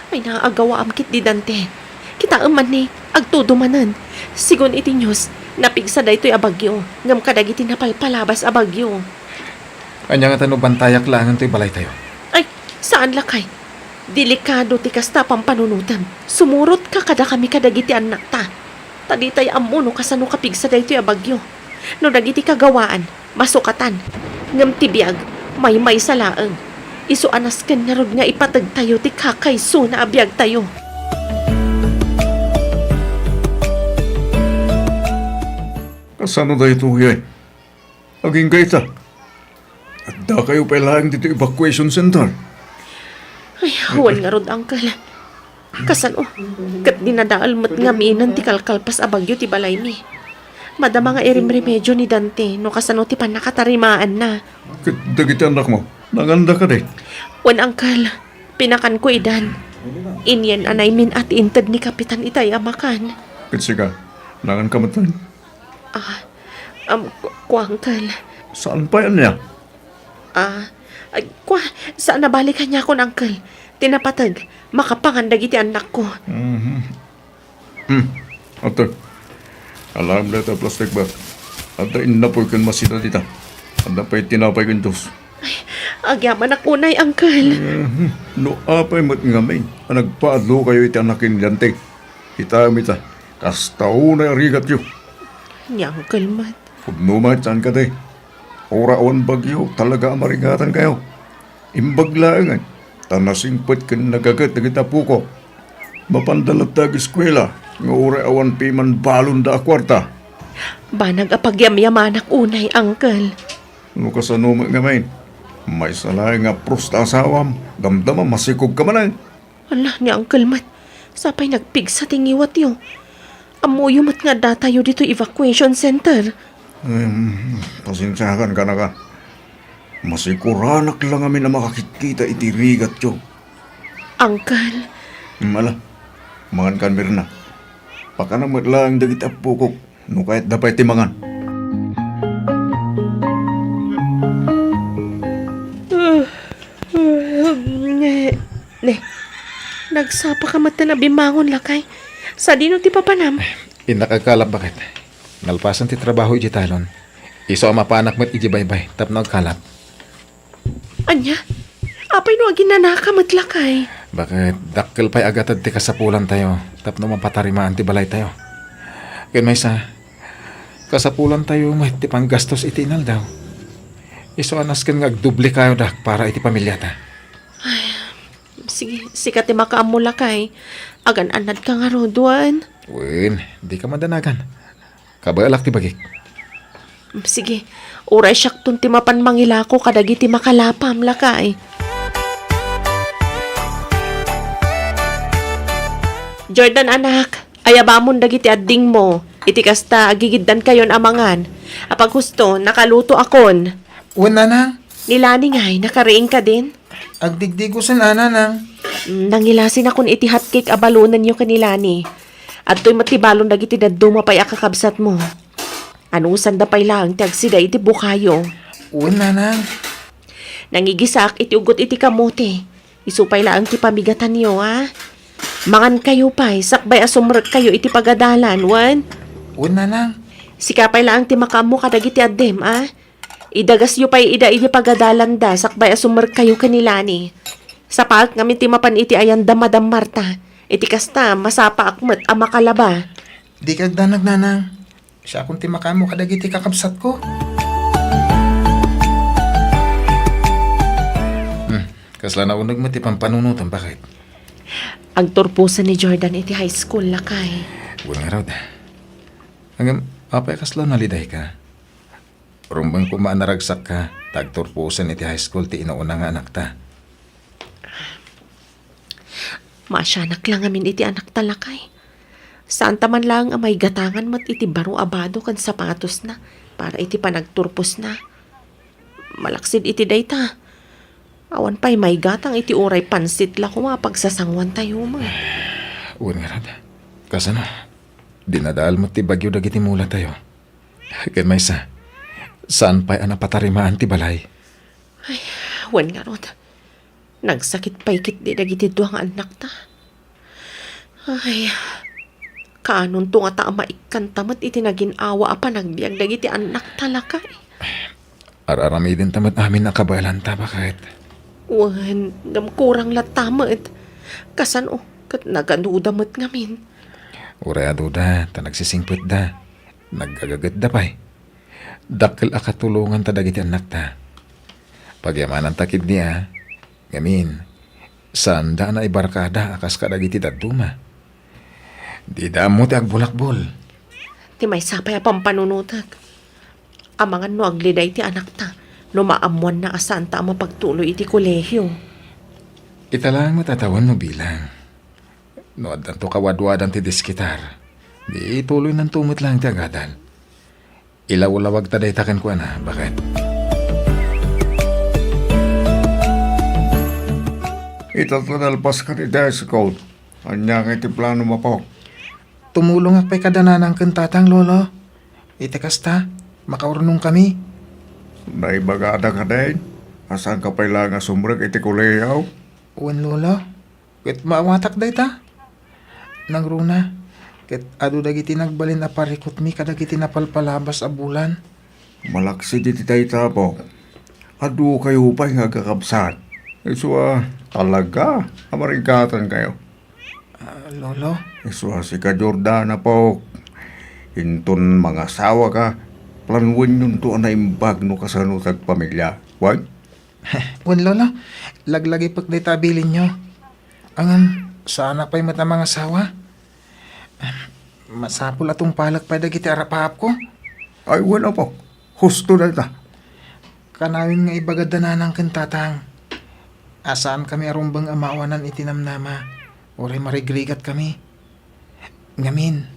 Ay, naagawaam ketdi, Dante. Kitaem man ni, agtudo manen. Sigun iti news, napigsa daytoy a bagyo, ngem kadagiti napalpalabas a bagyo. Ania ngata no bantayak laengen toy balaytayo? Ay, saan lakay. Delikado ti kasta a pampanunotem. Sumurotka kadakami kadagiti annakta. Ta ditay ammo no kasano kapigsa daytoy a bagyo. No dagiti kagawaan, masukatan. Ngem ti biag, maymaysa laeng. Isu a nasken ngarud nga ipategtayo ti kakaysona a biagtayo. Kasano daytoy, eh? Agingga ita. Addakayo pay laeng ditoy evacuation center. Ay, awan ngarud, Uncle. Kasano? Ket dinadael met ngaminen ti kalkalpas a bagyo ti balaymi. Madama nga irimremedyo ni Dante no kasano ti pannakatarimaanna. Ket dagiti annakmo, nanganda kadi? Wen, Uncle. Pinakanko idan. Inien a naymin-at ti inted ni Kapitan itay a makan. Ket sika, nanganka metten? Ah, um, ku-, kua, Uncle. Saan pay ania? Ah, ay, kua, saan a bale kaniakon, Uncle. Ti napateg, makapangan dagiti annakko. Mhm. Hmm, adtoy. Alaem dayta a plastic bag. Adda innapoy ken masida dita. Adda pay tinapay ken juice. Ay, agyamanak unay, Uncle. Mhm. No apay met ngamin a nagpaadlokayo iti annak ken ni Dante, kitaem ita, kasta unay a rigatyo. Ni Uncle met. Pudno met, saan kadi? Uray awan bagyo, talaga a marigatankayo. Imbag laengen. Ta nasingpet ken nagaget dagiti appokok. Mapanda latta ageskuela nga uray awan piman balonda a kuarta. Banag a pagyamyamanak unay, Uncle. No kasano met ngamin? Maysa laeng nga prusta asawam, damdama masikog ka manen. Ala, ni Uncle met, sapay nagpigsa ti ngiwatyo. Ammoyo met nga addatayo ditoy evacuation center. Em, pasensiakan, kanaka. Masikuranak la ngamin a makakitkita iti rigatyo. Uncle. Em, ala, mangan kan, Mirna. Pakana met laeng dagiti appokok no kayatda pay ti mangan. Ne, nagsapa ka met ta nabimangon, lakay. Sadino ti papanam? Innak agkalap, baket. Nalpasan ti trabaho iti talon. Isu a mapanak met iti baybay tapno agkalap. Ania? Apay no aginanaka met, lakay? Baket, dakkel pay a gatad ti kasapulantayo tapno mapatarimaan ti balaytayo. Ken maysa, kasapulantayo met ti panggastos iti inaldaw. Isu a nasken nga agdoble kayo dak para iti pamiliata. Ay, sige, sika ti makaammo, lakay. Agan-annadka ngarud, wen? Wen, dika madanagan. Kabaelak ti bagik. Sige, uray siakton ti mapan mangilako kadagiti makalapam, lakay. Jordan, anak, ayabamon dagiti addingmo. Iti kasta, agigiddankayon a mangan. Apaghusto, nakalutoakon. Wen, nanang. Ni Lani ngay, nakariing kadin? Agdigdigosen a, nanang. Mm, nangilasinakon iti hotcake a balonenyo ken ni Lani. Adtoy met ti balon dagiti dadduma pay a kakabsatmo. Anusanda pay laeng ti agsida iti bukayo. Wen, nanang. Nangigisaak iti ugot iti kamote. Isu pay laeng ti pamigatanyo, a? Mangankayo pay, sakbay a sumrekkayo iti pagadalan, wen? Wen, nanang. Sika pay laeng ti makaammo kadagiti addem, a? Idagasyo pay ida idi pagadalanda sakbay a sumrekkayo ken ni Lani. Sapaek ngamin ti mapan iti ayanda, Madam Marta. Iti kasta, masapaak met a makalaba. Dika agdanag, nanang. Siakon ti makaammo kadagiti kakabsatko. Hmm, kasla nauneg met ti pampanunotem, baket. Agturposen ni Jordan iti high school, lakay. Wen ngarud. Ngem, apay a kasla nalidayka? Rumbeng koma a naragsakka ta agturposen iti high school ti inauna nga anakta. Maasianak la ngamin iti anakta, lakay. Saanta man laeng a maigatangan met iti baro a bado ken sapatosna para iti panagturposna. Malaksid iti dayta, awan pay maigatang iti uray pansit la koma a pagsasanguantayo met. Wen ngarud. Kasano? Dinadael met ti bagyo dagiti mulatayo. Ken maysa, saan pay a napatarimaan ti balay. Ay, wen ngarud. Nagsakit pay ketdi dagiti dua nga annakta. Ay, kaanonto ngata a maikkanta met iti nagin-awa a panagbiag dagiti annakta, lakay? Ar-aramidenta met amin a kabaelanta, baket. Wen, ngem kurang latta met. Kasano ket nagaduda met ngamin? Uray aduda, ta nagsisingpetda. Nagagagetda pay. Dakkel a katulonganta dagiti annakta. Pagyamananta ketdi a, ngamin, saanda a naibarkada a kas kadagiti dadduma. Dida ammo ti agbulakbol. Ti maysa pay a pampanunotek. Amangan no agliday ti anakta, no maammoanna a saanta a mapagtuloy iti kolehio. Ita laeng met a tawen no bilang. No addanto kawadwadan ti diskitar, di ituloynanto met laeng ti agadal. Ilawlawagta dayta kenkuana, baket. Ita ta nalpaska iti high school. Ania ngay ti planom, apok? Tumulongak pay kada nanang ken tatang, lolo. Iti kasta, makaurnongkami. Naibagada kadin a saanka pay laeng a sumrek iti kolehio? Wen, lolo. Ket maawatak dayta. Nangruna, ket adu dagiti nagbalin a parikutmi kadagiti napalpalabas a bulan. Malaksid iti dayta, apok. Adukayo pay nga agkakabsat. Isu a, talaga a marigatankayo. Ah, lolo? Isu a, sika, Jordan, apok. Inton mangasawaka, planuenyonto a naimbag no kasano ti agpamilia. Wen? Wen, Lolo, laglagipek dayta a bilinyo. Ngem, saanak pay met a mangasawa. Masapul a tungpalek pay dagiti arapaapko. Ay, wen, apo. Husto dayta. Kanayon nga ibagada nanang ken tatang a saankami a rumbeng a maawanan iti namnama, uray marigrigatkami. Ngamin,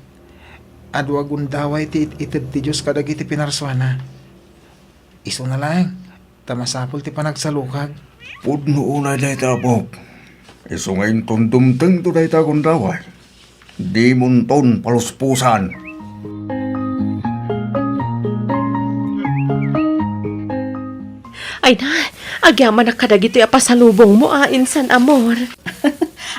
adu a gundaway ti it-ited ti Dios kadagiti pinarsuana. Isuna laeng, ta masapul ti panagsalukag. Pudno unay dayta, apok. Isu nga inton dumtengto dayta a gundaway, dimonton palusposan. Ay na, agyamanak kadagitoy a pasalubongmo a, insan, amor.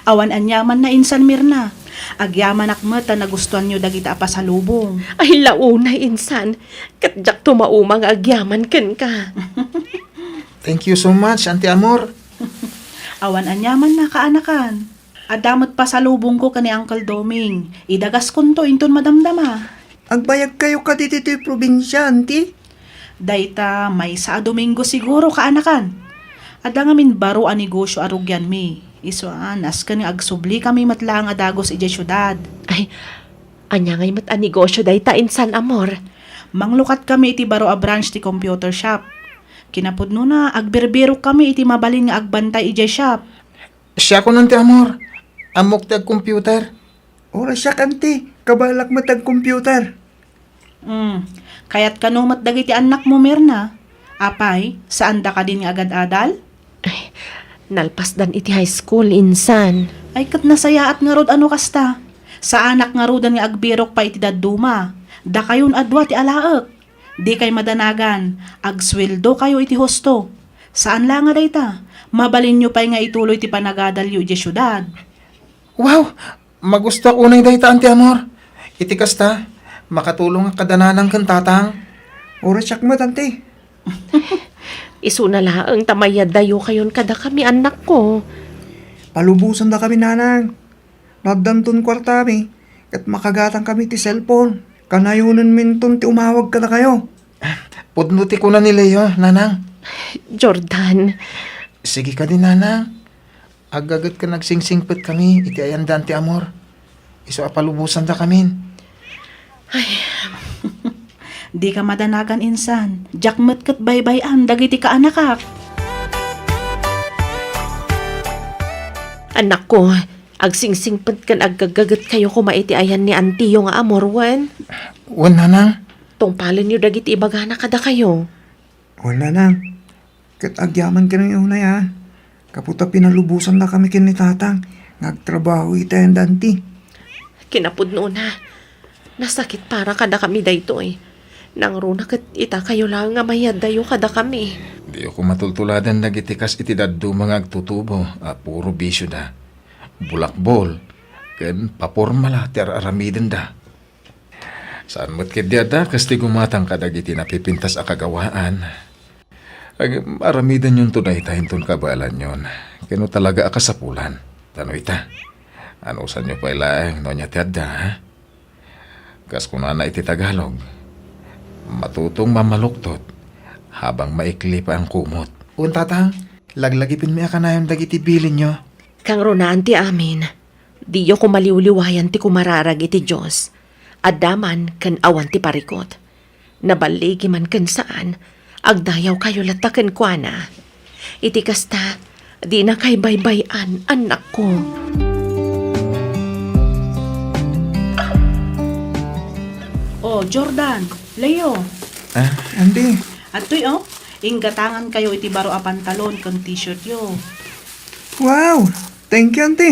Awan aniamanna, insan Mirna. Agyamanak met ta nagustuanyo dagita a pasalubong. Ay, launay, insan. Ket diakto mauma nga agyaman kenka. Thank you so much, Auntie Amor. Awan aniamanna, kaanakan. Adda met pasalubongko ken ni Uncle Doming. Idagaskonto inton madamdama. Agbayag kayo kadi ditoy probinsia, Auntie? Dayta maysa a Domingo siguro, kaanakan. Adda ngamin baro a negosio a rugianmi. Isu a, nasken nga agsubli kami met laeng a dagus idiay siudad. Ay, ania ngay met a negosio dayta, insan, amor? Manglukat kami iti baro a branch ti computer shop. Kinapudnona, agbirbirok kami iti mabalin nga agbantay idiay shop. Siakon, Auntie Amor. Ammok ti agcomputer. Uray siak, Auntie. Kabaelak met agcomputer. Hmm. Kayat kano met dagiti annakmo, Mirna? Apay, saanda kadin nga agad-adal? Ay, nalpasdan iti high school, insan. Ay, ket nasayaat ngarud a no kasta. Saanak ngaruden nga agbirok pay iti dadduma. Dakayon a dua ti alaek. Dikay madanagan, agsueldokayo iti husto. Saan la nga dayta, mabalinyo pay nga ituloy ti panagadalyo idiay siudad. Wow! Magustuak unay dayta, Auntie Amor. Iti kasta, makatulongak kada nanang ken tatang. Uray siak met, Auntie. Isuna laeng ta mayaddayokayon kadakami, annakko. Palubosandakami, nanang. No addanton kuartami, ket makagatangkami ti cellphone. Kanayonenminton ti umawag kadakayo. Pudno ti kuna ni Leo, nanang. Jordan. Sige kadi, nanang. Aggaget ken agsingsingpetkami iti ayanda, Auntie Amor. Isu a palubosandakamin. Ay. Dika madanagan, insan. Diak met ket baybay-an dagiti kaanakak. Annakko, agsingsingpet ken aggaggagetkayo koma iti ayan ni antiyo nga Amor, wen? Wen, nanang. Tungpalenyo dagiti ibagana kadakayo. Wen, nanang. Ket agyamankami unay a, gapu ta pinalubosandakami ken ni tatang nga agtrabaho iti ayanda, anti. Kinapudnona, nasakit para kadakami daytoy. Nangruna ket itakayo laeng nga mayaddayo kadakami. Diyo koma tultuladen dagiti kas iti dadduma nga agtutubo a puro bisioda. Bulakbol ken papormala ti ar-aramidenda. Saan met ketdi a dakas ti gumatang kadagiti napipintas a kagawaan. Ngem aramidenyon to dayta inton kabaelanyon, ken no talaga a kasapulan. Ta no ita, anusanyo pay laeng no ania ti adda, ha? Kas kunana iti Tagalog, "Matutong mamaluktot, habang maikli pa ang kumot." Wen, tatang, laglagipenmi a kanayon dagiti bilinyo. Kangrunaan ti amin, diyo koma liwliwayan ti kumararag iti Dios. Adda man ken awan ti parikut. Naballigi man ken saan, agdayawkayo latta kenkuana. Iti kasta, dinakay baybay-an, annakko. O, Jordan, Leo. Ah, anti. Adtoy, o, inggatangankayo iti baro a pantalon ken t-shirtyo. Wow! Thank you, anti.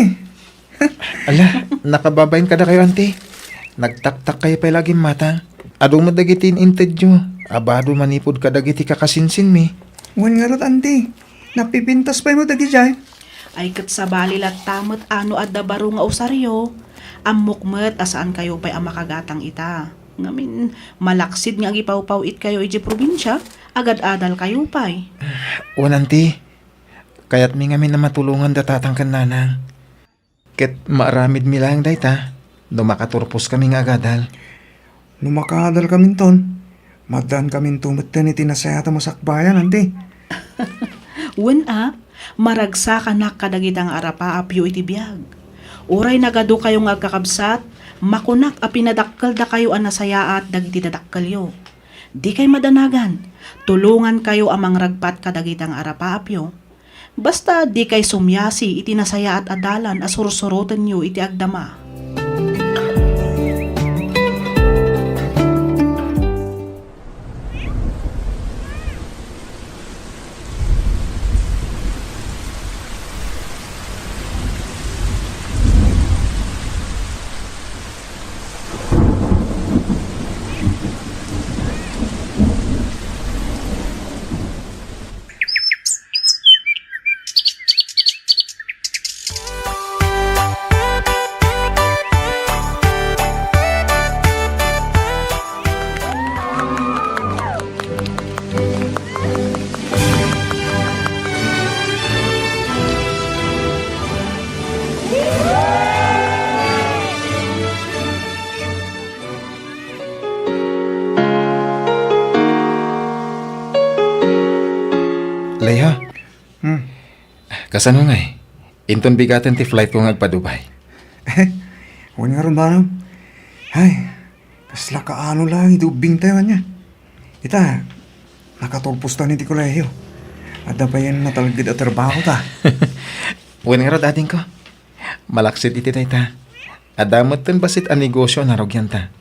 Ala, nakababain kadakayo, anti. Nagtaktakkayo pay la a gimmatang. Adu met dagiti in-intedyo a bado manipud kadagiti kakasinsinmi. Wen ngarud, anti. Napipintas pay met dagidiay. Ay, ket sabali latta met a no adda baro nga usaryo. Ammok met a saankayo pay a makagatang ita. Ngamin, malaksid nga agipawpaw-itkayo idiay probinsia, agad-adalkayo pay. Wen, anti. Kayatmi ngamin a matulongan da tatang ken nanang. Ket maaramidmi laeng dayta no makaturposkami nga agadal. No makaadalkaminton, maddaankaminto metten iti nasayaat a masakbayan, anti. Wen a, maragsakanak kadagita nga arapaapyo iti biag. Uray nagadukayo nga agkakabsat, makunak a pinadakkeldakayo a nasayaat dagiti dadakkelyo. Dikay madanagan, tulongankayo a mangragpat kadagita nga arapaapyo. Basta dikay sumiasi iti nasayaat a dalan a sursurotenyo iti agdama. Leia? Hmm. Kasano ngay? Inton bigaten ti flightko nga agpa-Dubai. Wen ngarud, manong. Ay, kasla kaano laeng iti ubbingtayo ania. Ita, nakaturposta ni ti kolehiyo. Adda payen natalged a trabahota. Wen ngarud, adingko. Malaksid iti dayta. Adda metten bassit a negosio a narugianta.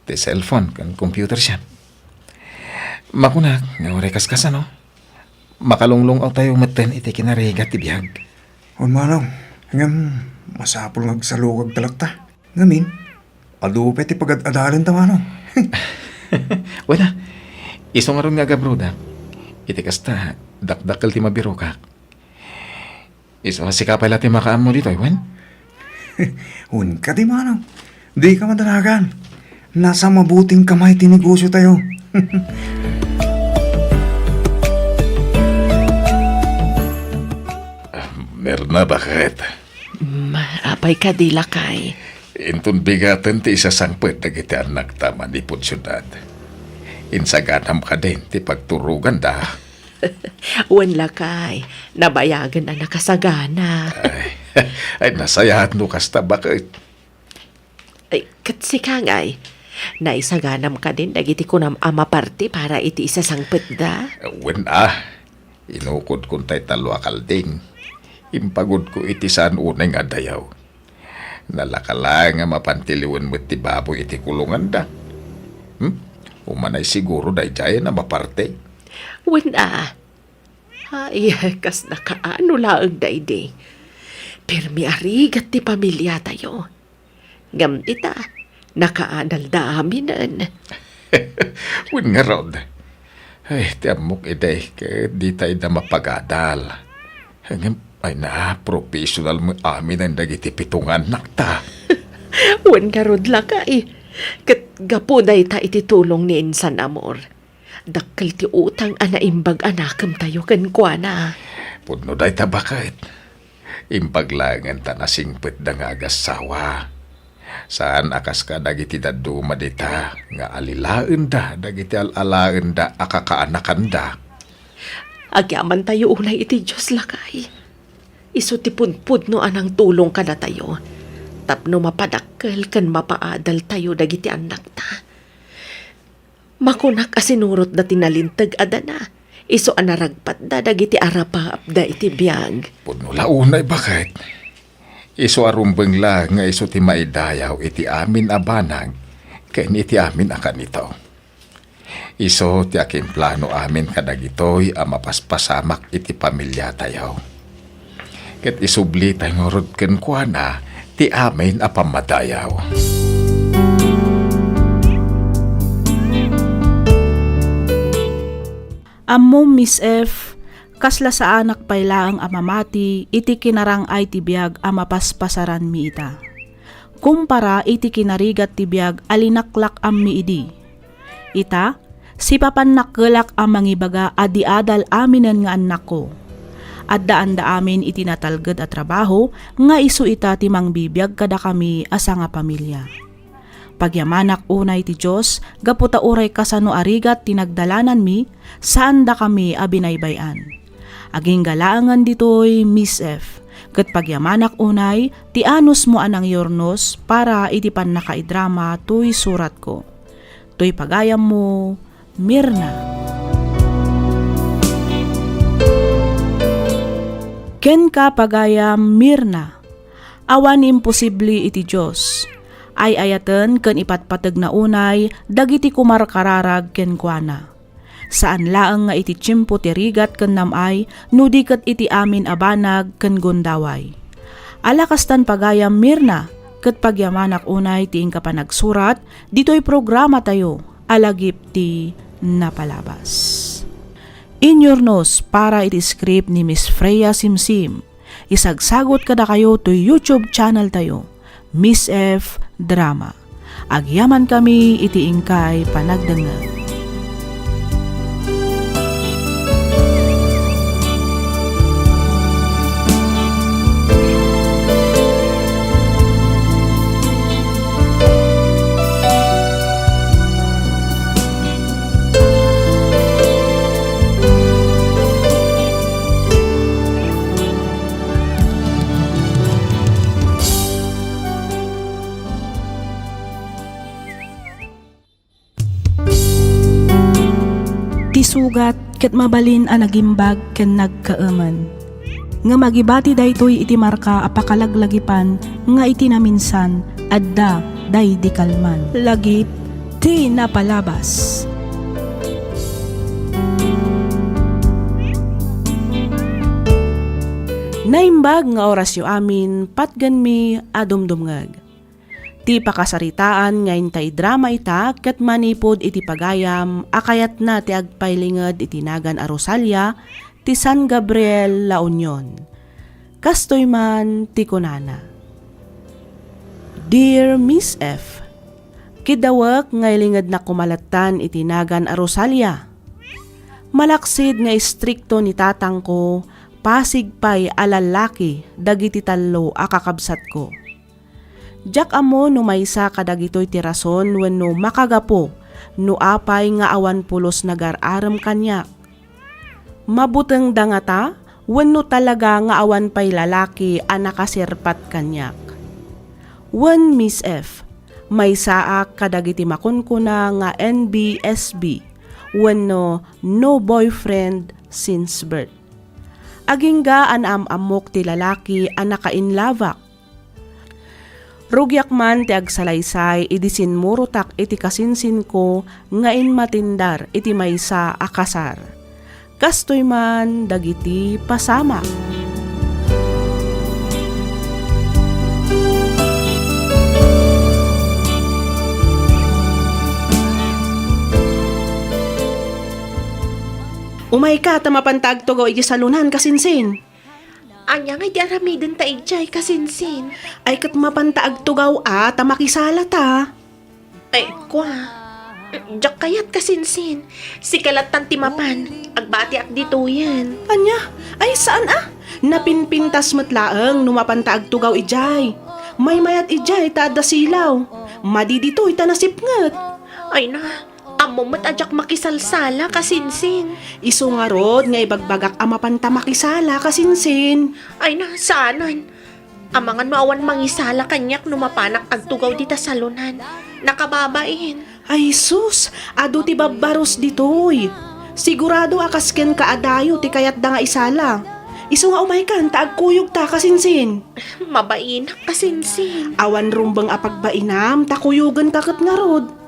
Ti cellphone ken computer shop. Makunak nga uray kaskasano, makalunglung-awtayo metten iti kinarigat ti biag. Wen, manong, ngem masapul nga agsalukagta latta. Ngamin, adu pay ti pagad-adalenta, manong. Wen a, isu ngarud nga agabrodak. Iti kasta, dakdakkel ti mabirokak. Isu a sika pay la ti makaammo ditoy, wen? Wen kadi, manong. Dika madanagan. Nasa mabuting kamay ti negosiotayo. Mirna, baket? Mm, apay kadi, lakay? Inton bigaten ti isasangpet dagiti annakta manipud siudad, insaganam kadin ti pagturoganda. Wen, lakay, nabayagen a nakasagana. Ay, ay, nasayaat no kasta, baket. Ay, ket sika ngay, naisaganam kadin dagiti kunam a maparti para iti isasangpetda? Wen a, inukodkon tay tallo a kalding. Impagudko iti saan unay nga adayo. Nalaka laeng a mapan ti liwen met ti baboy iti kulonganda. Hmm? Umanay siguro daydiay a maparti. Wen a. Ay, kasna kaano laeng daydi. Permi a rigat ti pamiliatayo. Ngem ita, nakaadalda aminen. Wen ngarud. Ay, ti ammok idi, ket dita ida mapagadal. Ngem, ay na, professional met aminen dagiti pito nga annakta. Wen ngarud, lakay. Ket gapu dayta iti tulong ni Insan Amor. Dakkel ti utang a naimbag a nakemtayo kenkuana. Pudno dayta, baket. Imbag laengen ta nasingpetda nga agassawa. Saan a kas kadagiti dadduma dita nga alilaenda dagiti al-alaenda a kakaanakanda. Agyamantayo unay iti Dios, lakay. Isu ti pudpudno a nangtulong kadatayo tapno mapadakkel ken mapaadaltayo dagiti annakta. Makunak a sinurotda ti nalinteg a dana, isu a naragpatda dagiti arapaapda iti biag. Pudno la unay, baket. Isu a rumbeng la nga isu ti maidayaw iti amin a banag ken iti amin a kanito. Isu ti akimplano amin kadagitoy a mapaspasamak iti pamiliatayo. Ket isublitay ngarud kenkuana ti amin a pammadayaw. Ammom, Miss F, kasla saanak pay laeng a mamati iti kinarang-ay ti biag a mapaspasaranmi ita, kumpara iti kinarigat ti biag a linaklak-ammi idi. Ita, sipapan nakkelak a mangibaga a di adal aminen nga annakko. Addaanda amin iti natalged a trabaho nga isu ita ti mangbibiag kadakami a sangapamilia. Pagyamanak unay ti Dios gapu ta uray kasano a rigat ti nagdalananmi, saandakami a binaybay-an. Agingga laengen ditoy, Miss F, ket pagyamanak unay ti anusmo a nangyurnos para iti pannakaidrama toy suratko. Toy pagayammo, Mirna. Kenka, pagayam Mirna, awan imposible iti Dios. Ay-ayaten ken ipatpategna unay dagiti kumarkararag kenkuana. Saan laeng nga iti tiempo ti rigat ken nam-ay, no di ket iti amin a banag ken gundaway. Ala kastan, pagayam Mirna, ket pagyamanak unay ti inka panagsurat ditoy programatayo a Lagip ti Napalabas. Inyurnos para iti script ni Miss Freya Simsim. Isagsagot kadakayo toy YouTube channel tayo, Miss F Drama. Agyamankami iti inkay panagdengngeg. Ti sugat ket mabalin a nagimbag ken nagkaemen. Ngem agibati daytoy iti marka a pakalaglagipan nga iti naminsan, adda daydi kalman. Lagip ti Napalabas. Naimbag nga orasyo amin, patgenmi a dumdumngeg. Ti pakasaritaan nga inta idrama ita ket manipud iti pagayam a kayatna ti agpailinged iti nagan a Rosalia ti San Gabriel, La Union. Kastoy man ti kunana, Dear Miss F, kidawek nga ilingednak koma lattan iti nagan a Rosalia. Malaksid nga istrikto ni tatangko, pasig pay a lallaki dagiti tallo a kakabsatko. Diak ammo no maysa kadagitoy ti rason wenno makagapu no apay nga awan pulos nagar-arem kaniak. Mabutengda ngata wenno talaga nga awan pay lalaki a nakasirpat kaniak? Wen, Miss F, maysaak kadagiti makunkuna nga N B S B wenno no boyfriend since birth. Agingga a naam-ammok ti lalaki a nakainlabak. Rugiak man ti agsalaysay idi sinmurotak iti kasinsinko nga immatindar iti maysa a kasar. Kastoy man dagiti pasamak. Umayka ta mapanta agtugaw iti salonan, kasinsin. Ania ngay ti aramidenta idiay, kasinsin? Ay, ket mapanta agtugaw a ta makisalata. Ay, kua. Diak kayat, kasinsin. Sika lattan ti mapan. Agbatiak ditoyen. Ania? Ay, saan a? Napinpintas met laeng no mapanta agtugaw idiay. Maymayat idiay ta adda silaw. Madi ditoy ta nasipnget. Ay na, ammom met a diak makisalsala, kasinsin. Isu ngarud nga ibagbagak a mapanta makisala, kasinsin. Ay na, saanen. Amangan no awan mangisala kaniak no mapanak agtugaw dita salonan. Nakababain. Ay sus, adu ti babbarus ditoy. Sigurado a kas kenka a dayo ti kayatda nga isala. Isu nga umaykan ta agkuyogta, kasinsin. Mabainak, kasinsin. Awan rumbeng a pagbainam ta kuyogenka ket ngarud.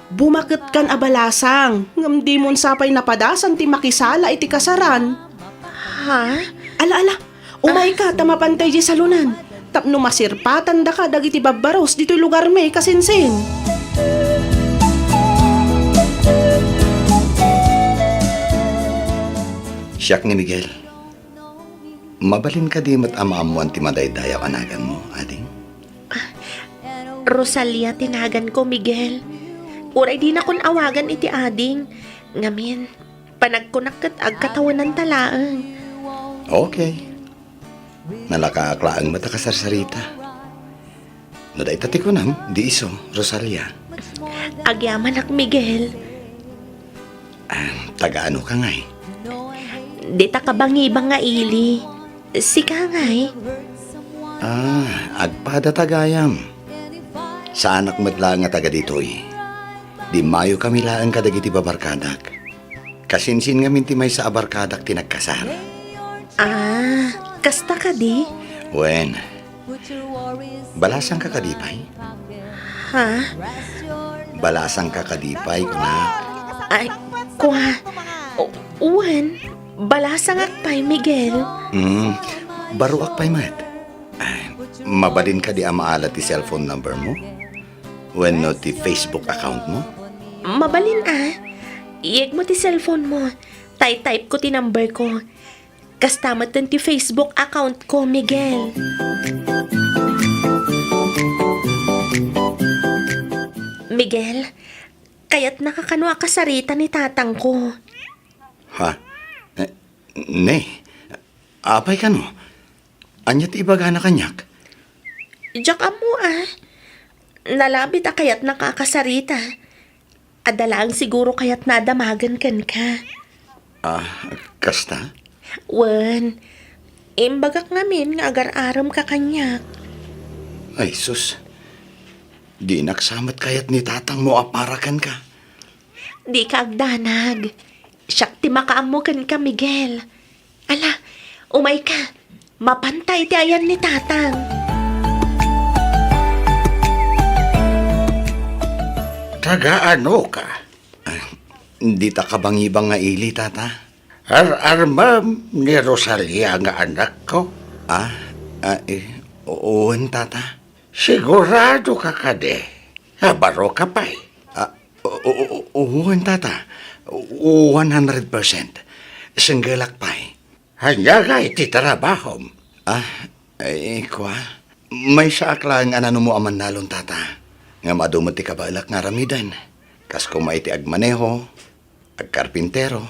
Bumaketkan a balasang, ngem dimon sapay napadasan ti makisala iti kasaran. Ha? Ala, ala, umayka ta mapanta idiay salonan. Tapno masirpatandaka dagiti babbarus ditoy lugarmi, kasinsin. Siak ni Miguel. Mabalin kadi met a maammoan ti madaydayaw a naganmo, ading? Rosalia ti naganko, Miguel. Uray dinakon awagan iti ading. Ngamin, panagkunak ket agkatawenanta laeng. Okay. Nalakaak laeng met a kasarsarita. No dayta ti kunam, di isu, Rosalia. Agyamanak, Miguel. Ah, taga-ano ka ngay? Dita kabangibang nga ili. Sika ngay? Ah, agpada ta gayam. Saanak met laeng a taga ditoy. Dimmayo kami laeng kadagiti babarkadak. Kasinsin ngamin ti maysa a barkadak ti nagkasar. Ah, kasta kadi? Wen, balasangka kadi pay? Ha? Balasangka kadi pay, kunak? Ay, kua. O, wen, balasangak pay, Miguel. Hmm, baruak pay met. Ay, mabalin kadi a maala ti cellphone number mo? Wenno ti Facebook account mo? Mabalin a. Iyegmo ti cellphone mo. Ta i-type ko ti number ko. Kasta metten ti Facebook account ko, Miguel. Miguel, kayatnaka kano a kasarita ni tatangko? Ha? Eh, ne. Apay kano? Ania ti ibagana kaniak? Diak ammo a. Nalabit a kayatnaka a kasarita. Adda laeng siguro kayatna a damagen kenka. Ah, kasta? Wen, imbagak ngamin nga agar-aremka kaniak. Ay, sus. Dinak sa met kayat ni tatangmo a para kenka. Dika agdanag. Siak ti makaammo kenka, Miguel. Ala, umayka. Mapanta iti ayan ni tatang. Taga-anoka? Ah, dita kabangibang nga ili, tata. Ar-armem ni Rosalia nga anakko? Ah, ah, eh, wen, tata. Siguradoka kadi a baroka pay? Ah, o-, o-, o-, wen, tata. One hundred percent. Singgelak pay. Ania ngay ti trabahom? Ah, eh, kua. Maysaak laeng a nanumo a mannalon, tata. Ngem adu met ti kabaelak nga aramiden. Kas koma iti agmaneho, agkarpintero,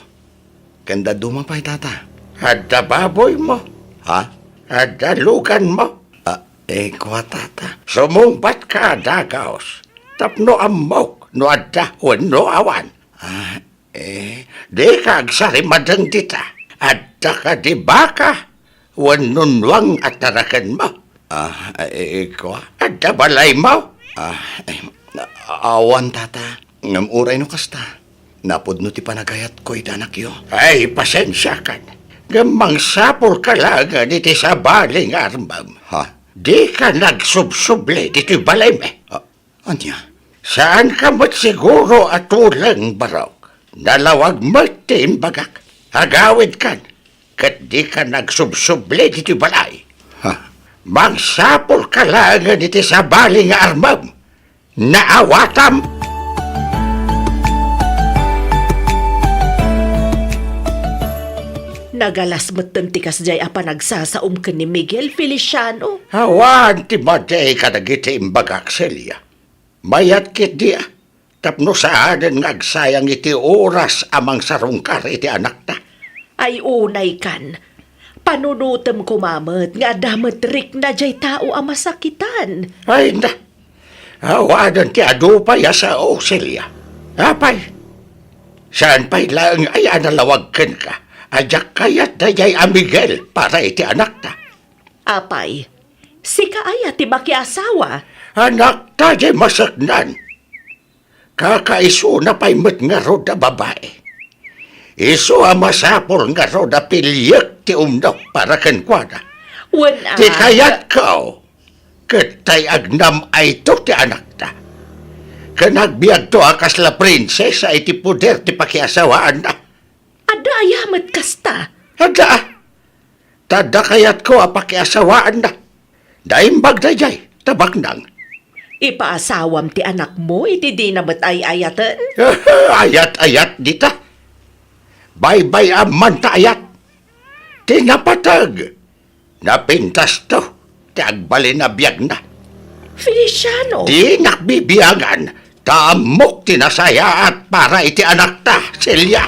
ken dadduma pay, tata. Adda baboymo? Ha? Adda luganmo? Ah, eh, kua, tata. Sumungbatka a dagaos tapno ammok no adda wenno awan. Ah, eh. Dika agsarimadeng dita. Adda kadi baka wenno nuang a tarakenmo? Ah, eh, kua? Adda balaymo? Ah, eh, awan, tata. Ngem uray no kasta, napudno ti panagayatko iti anakyo. Ay, pasensiakan. Ngem mangsapulka laengen iti sabali nga armem. Ha? Dika nagsubsubli ditoy balaymi. Ah, ania? Saanka met siguro a tuleng, barok. Nalawag met ti imbagak. Agawidkan, ket dika nagsubsubli ditoy balay. Ha? Mangsapulka laengen iti sabali nga armem. Naawatam! Nagalas metten ti kasdiay a panagsasaom ken ni Miguel, Feliciano. Awan ti madi kadagiti imbagak, Celia. Mayat ketdi a, tapno saanen nga agsayang iti oras a mangsarungkar iti anakta. Ay, unaykan. Panunotem koma met nga adda met rikna jay tao a masakitan. Ay na, awanen ti adu pay a sao, Celia. Apay, saan pay laeng ay a nalawag kenka a diak kayat daydiay a Miguel para iti anakta? Apay, sika aya ti makiasawa? Anakta jay maseknan. Kakaisuna pay met ngarud a babai. Isu a masapul ngarud a piliek ti umno para kenkuana. Wen a. Ti kayatko, ket tay agnam-ayto ti anakta. Ken agbiagto a kasla prinsesa iti poder ti pakiasawaanna. Adda aya met kasta? Adda. Ta adda kayatko a pakiasawaanna. Naimbag daydiay, ta baknang. Ipaasawam ti anakmo iti dina met ay-ayaten? Ayat-ayat dita. Baybay-am man ta ayat. Ti napateg, napintasto ti agbalin a biagna. Feliciano! Dinak bibiangan, ta ammok ti nasayaat para iti anakta, Celia.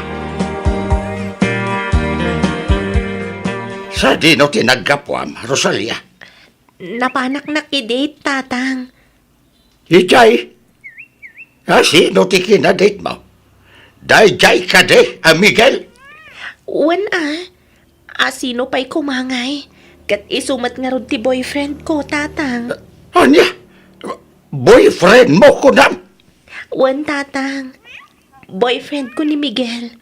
Sadino ti naggapuam, Rosalia? Napanak na-date, Tatang. Idiay? A, sino ti kina-date mo? Daydiay kadi a Miguel? Wen a, Asino pay koma ngay? Ket isu met ngarud ti boyfriend ko, Tatang. Ania? Boyfriend mo, kunam? Wen, Tatang. Boyfriend ko ni Miguel.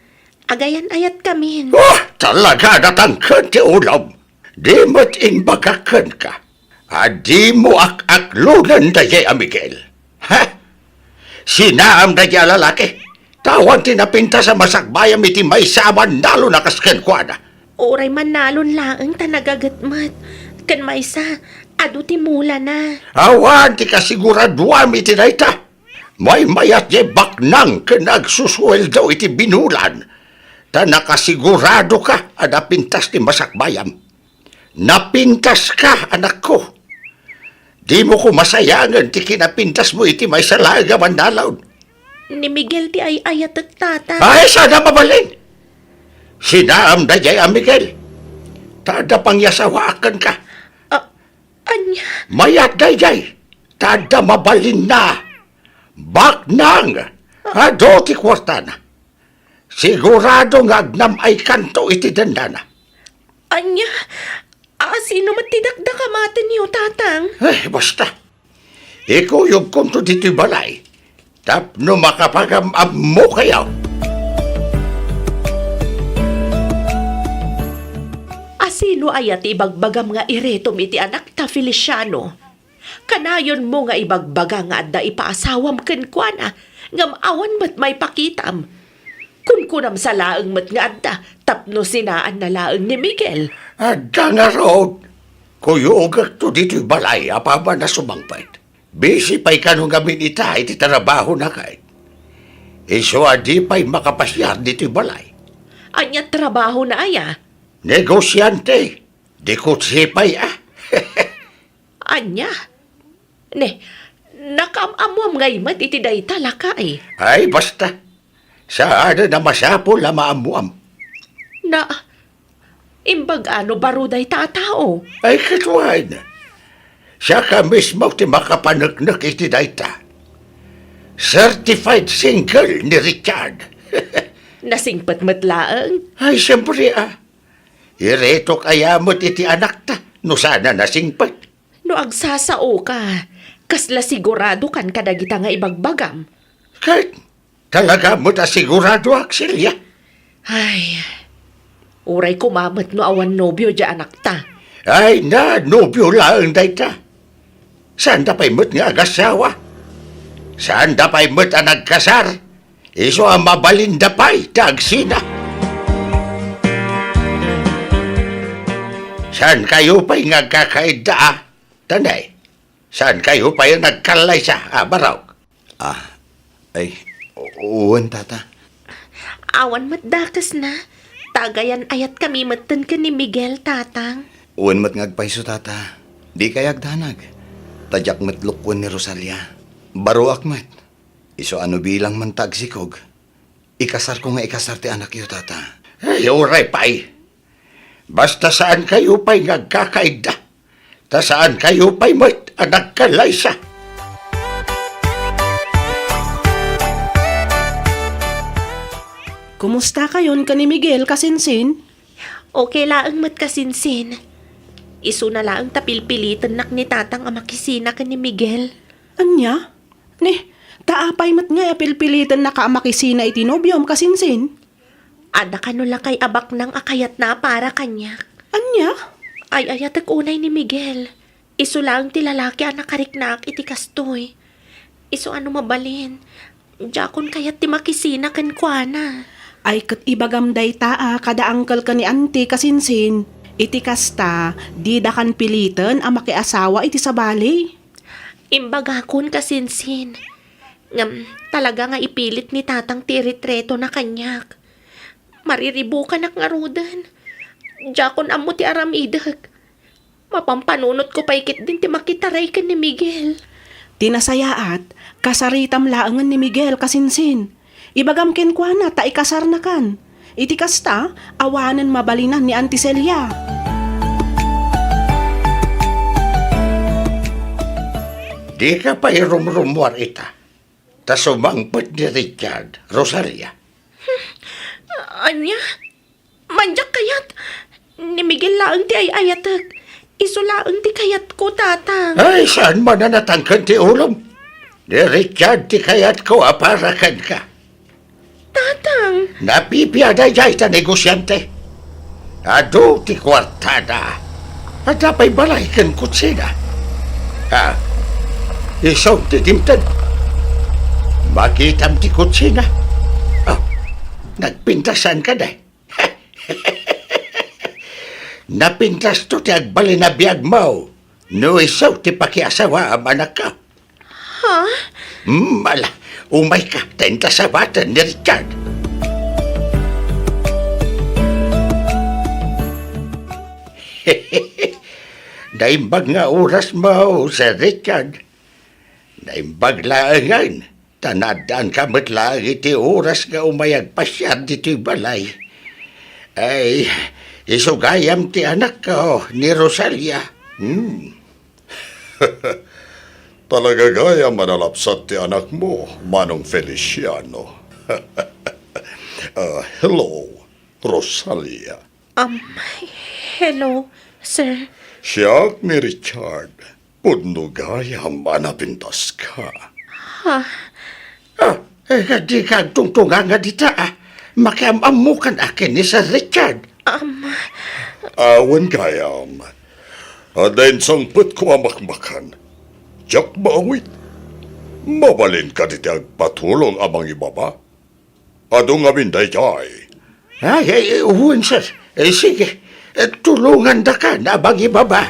Agayan-ayatkamin. Ah, talaga natangken ti ulom. Di met imbagak kenka a dimo ak-aklonen daydiay a Miguel. Ha? Sinaam daydiay a lalaki? Ta awan ti napintas a masakbayam iti maysa a mannalon a kas kenkuana. Uray mannalon laeng ta nagaget met. Ken maysa, adu ti mulana. Awan ti kasiguraduam iti dayta. Maymayat diay baknang ken agsusueldo iti binulan, ta nakasiguradoka a napintas ti masakbayam. Napintaska, anakko. Dimo koma sayangen ti kinapintasmo iti maysa laeng a mannalon. Ni Miguel ti ay-ayatek, Tatang. Ay, saan a mabalin? Sinaam daydiay a Miguel. Ta adda pangiasawaak kenka. Ah, ania? Mayat daydiay. Ta adda mabalinna. Baknang. Adu ti kuartana. Sigurado nga agnam-aykanto iti dennana. Ania? Asino met ti dakdakamatenyo, Tatang? Eh, basta. Ikuyogkonto ditoy balay tapno makapagam-ammokayo. Asino aya ti ibagbagam nga iretom iti anakta, Feliciano? Kanayonmo nga ibagbaga nga adda ipaasawam kenkuana, ngem awan met maipakitam. Kunkunam sa laeng met nga adda tapno sinaanna laeng ni Miguel. Adda ngarud. Kuyogekto ditoy balay apaman a sumangpet. Busy pay kano ngamin ita iti trabahona ket. Isu a di pay makapasiar ditoy balay. Ania trabahona aya? Negosiante. Di kutsi pay a. Ania? Ne, nakaam-ammoam ngay met iti dayta, lakay. Ay, basta. Saanen a masapul a maammoam. Na, imbag-a no baro dayta a tao? Ay, ket wen. Siaka mismo ti makapaneknek iti dayta. Certified single ni Richard. Nasingpet met laeng? Ay, siyempre, a. Iretok aya met iti anakta no saan a nasingpet. No agsasaoka, kasla siguradokan kadagita nga ibagbagam? Ket talaga met a siguradoak, Celia. Ay, uray koma met no awan nobio diay anakta. Ay na, nobio laeng dayta. Saanda pay met nga agasawa. Saanda pay met a nagkasar. Isu a mabalinda pay ti agsina. Saankayo pay nga agkakaidda, a? Tanay, saankayo pay a nagkallaysa, a, Barok? Ah, ay, u-, wen, Tata. Awan met dakesna. Ta agayan-ayatkami metten ken ni Miguel, Tatang. Wen met nga agpayso, Tata. Dikay agdanag. Ta diak met lukuen ni Rosalia. Baroak met. Isu a no bilang man ta agsikog, ikasarko nga ikasar ti anakyo, Tata. Ay, uray pay. Basta saankayo pay nga agkakaidda. Ta saankayo pay met a nagkallaysa. Kumustakayon ken ni Miguel, kasinsin? Okay laeng met, kasinsin. Isuna laeng ta pilpilitennak ni Tatang a makisina ken ni Miguel. Ania? Ni, ta apay met ngay a pilpilitennaka a makisina iti nobiom, kasinsin? Adda kano lakay a baknang a kayatna a para kaniak. Ania? Ay-ayatek unay ni Miguel. Isu laeng ti lalaki a nakariknaak iti kastoy. Isu a no mabalin, diakon kayat ti makisina kenkuana. Ay, ket ibagam dayta a kada angkel ken ni anti, kasinsin. Iti kasta, didakan piliten a makiasawa iti sabali. Imbagakon, kasinsin. Ngem talaga nga ipilit ni Tatang ti iretretona kaniak. Mariribukanak ngaruden. Diakon ammo ti aramidek. Mapampanunotko pay ketdin ti makitaray ken ni Miguel. Ti nasayaat, kasaritam laengen ni Miguel, kasinsin. Ibagam kenkuana ta ikasarnakan. Iti kasta, awanen mabalinan ni Auntie Celia. Dika pay rumrumuar ita, ta sumangpet ni Richard, Rosalia. Ania? Mandiak kayat? Ni Miguel laeng ti ay-ayatek. Isu laeng ti kayatko, Tatang. Ay, saan man a natangken ti ulom? Ni Richard ti kayatko a para kenka. Tatang! Napipia daydiay ta negosiante. Adu ti kuartada. Adda pay balay ken kutsina. Ha? Isu ti dimten. Makitam ti kutsina. Oh, nagpintasan ka, day. Napintasto ti agbalin a biagmo no isu ti pakiasawaam, anakko. Ha? Hmm, ala, umayka, ta inta sawaten ni Richard. Naimbag nga orasmo, Sir Richard. Naimbag laengen. Ta naaddaanka met laeng iti oras nga umay agpasiar ditoy balay. Ay, isu gayam ti anakko ni Rosalia. Hmm. Talaga gayam a nalapsat ti anakmo, Manong Feliciano. Ah, hello, Rosalia. Um, hello, sir. Siak ni Richard. Pudno gayam a napintaska. Ha? Ah, eh, dika agtungtunganga dita, ah. Makiam-ammokan a ken ni Sir Richard. Um, Awan gayam. Adda insangpetko a makmakan. Diak maawit. Mabalin kadi ti agpatulong a mangibaba? Adu ngamin daydiay. Ay, ay, wen, sir. Eh, sige. Eh, tulongandakan a mangibaba.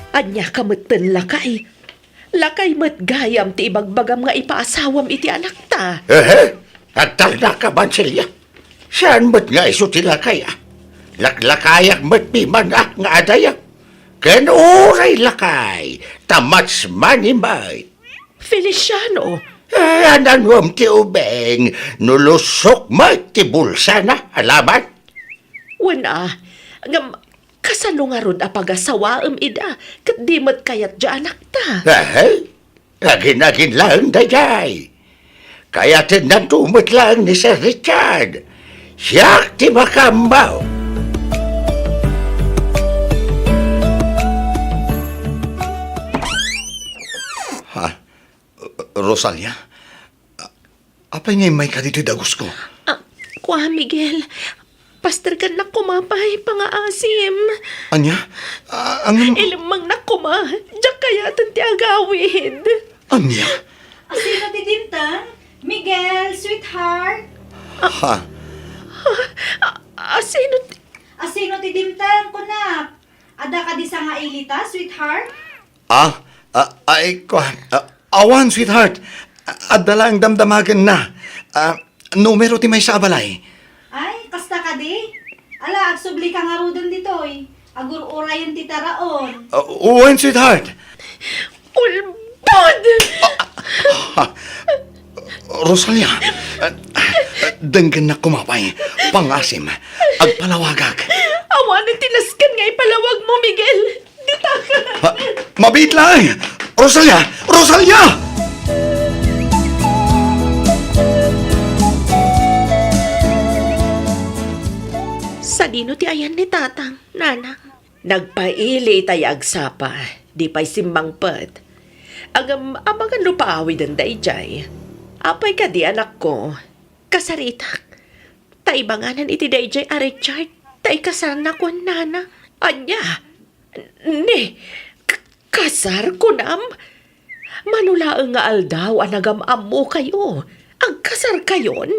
Ania ka metten, lakay? Lakay met gayam ti ibagbagam nga ipaasawam iti anakta. Ehe? Agtarnaka, Manselia. Saan met nga isu ti lakay, ah? Laklakayak met piman, ah, nga adayag. Ken uray lakay, ta much money met. Feliciano! Eh, ananuem ti ubing no lusok met ti bulsana, alaman? Wen a, ngem kasano ngarud a pagasawaem ida ket di met kayat diay anakta? Ehe? Agin-agin laeng daydiay. Kayatennanto met laeng ni Sir Richard. Siak ti makaammo. Ha? Rosalia? Apay nga immayka ditoy dagusko? Ah, kua, Miguel. Pasterkennak koma pay pangaasim. Ania? Ah, ang Ilemmengnak koma. Diak kayaten ti agawid. Ania? Asino ti dimteng? Miguel, sweetheart? Ha? Ah, asino ti Asino ti dimteng, kunak? Adda kadi sangailita, sweetheart? Ah, ah, ay, kuan, ah, awan, sweetheart. Ah, adda laeng damdamagenna. Ah, numero ti maysa a balay. Ay, kasta kadi? Ala, agsublika ngaruden ditoy. Agur-urayen ti taraon. Ah, wen, sweetheart. Ulbod! Ah, ah, Rosalia, ah, denggennak koma pay. Pangaasim, agpalawagak. Awanen ti nasken nga ipalawagmo, Miguel. Dita ka. Ha? Mabiit laeng! Rosalia! Rosalia! Sadino ti ayan ni Tatang, Nanang? Nagpaili itay agsapa, di pay simmangpet. Ngem amangan no paawiden daydiay. Apay kadi, anakko? Kasaritak. Ta ibanganan iti daydiay a Richard, ta ikasarna, kuan, Nana. Ania? Ne, k-, kasar, kunam? Mano laeng nga aldaw a nagam-ammokayo, agkasarkayon?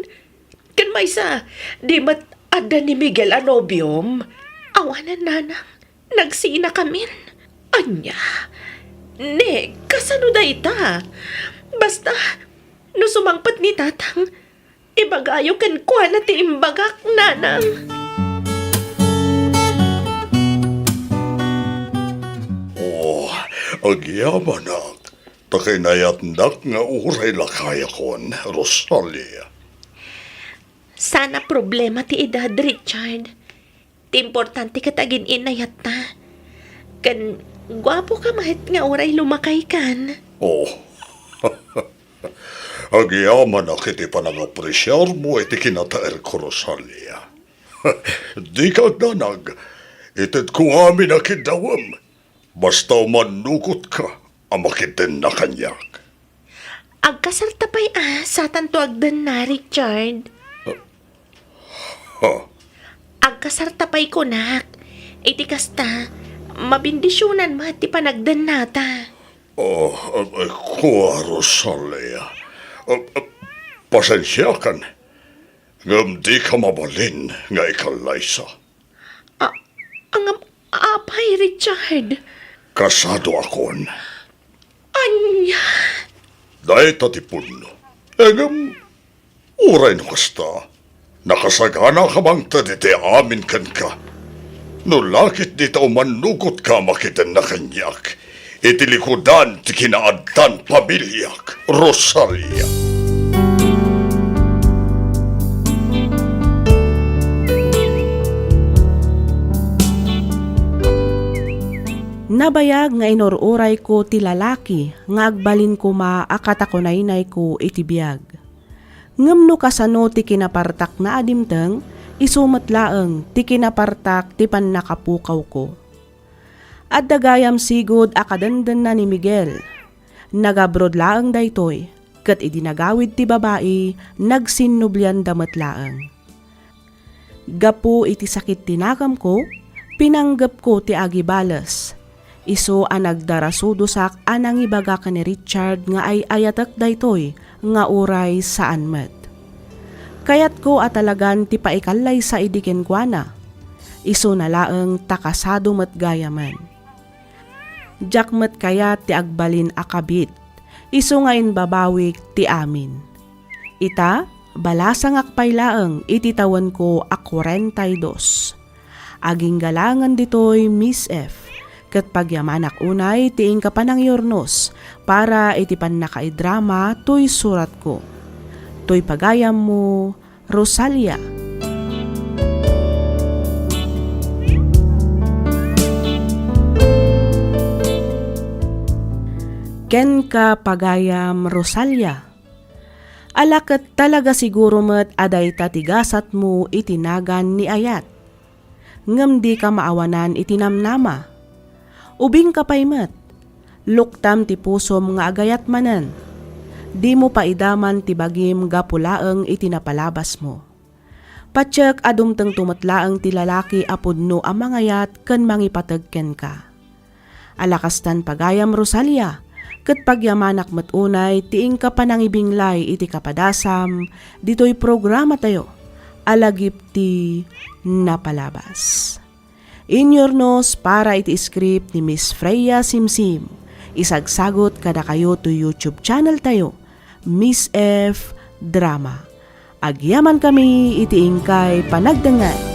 Ken maysa, di met adda ni Miguel a nobiom? Awanen, Nanang. Nagsinakamin. Ania? Ne, kasano dayta? Basta, no sumangpet ni Tatang, ibagayo kenkuana ti imbagak, Nanang. Oh, agyamanak, ta kinayatnak nga uray lakayakon, Rosalia. Saan a problema ti edad, Richard. Ti importante ket agin-inayatta. Ken guapo ka met nga uray lumakaykan. Oh. Agyamanak iti panangapresiarmo iti kinataerko, Rosalia. Dika agdanag, itedko amin a kiddawem. Basta umannugotka a makidenna kaniak. Agkasarta pay a satanto agdenna, Richard. Ha? Agkasarta pay kunak. Iti kasta, mabendisionan met ti panagdennata. Oh, eh, kua, Rosalia. Eh, eh, pasensiakan. Ngem dika mabalin nga ikallaysa. A-, ngem apay, Richard? Kasado akon. Ania? Dayta ti pudno. Ngem, uray no kasta, nakasagana ka mangted iti amin kenka. No lakit dita umannugotka a makidenna kaniak, iti likudan ti kinaaddan pamiliak, Rosalia. Nabayag nga inur-urayko ti lalaki nga agbalin koma a katakunaynayko iti biag. Ngem no kasano ti kinapartakna a dimteng, isu met laeng ti kinapartak ti pannakapukawko. Adda gayam sigud a kadendenna ni Miguel. Nag-abroad laeng daytoy, ket idi nagawid ti babai, nagsinnublianda met laeng. Gapu iti sakit ti nagamko, pinanggepko ti agibales. Isu a nagdarasudosak a nangibaga ken ni Richard nga ay-ayatek daytoy nga uray saan met. Kayatko a talagan ti paikallaysa idi kenkuana. Isuna laeng ta kasado met gayamen. Diak met kayat ti agbalin a kabit, isu nga imbabawik ti amin. Ita, balasangak pay laeng iti tawenko a kuarenta y dos. Agingga laengen ditoy, Miss F, ket pagyamanak unay ti inka panangyurnos para iti pannakaidrama toy suratko. Toy pagayammo, Rosalia. Kenka, pagayam Rosalia. Ala ket talaga siguro met a dayta ti gasatmo iti nagan ni ayat. Ngem dika maawanan iti namnama. Ubingka pay met. Luktam ti pusom nga agayat manen. Dimo paidaman ti bagim gapu laeng iti napalabasmo. Patiek a dumtengto met laeng ti lalaki a pudno a mangayat ken mangipateg kenka. Ala kastan pagayam, Rosalia, ket pagyamanak met unay ti inka panangibinglay iti kapadasam ditoy programatayo a lagip ti napalabas. Inyurnos para iti script ni Miss Freya Simsim. Isagsagot kadakayo toy YouTube channel tayo, Miss F Drama. Agyamankami iti inkay panagdengngeg.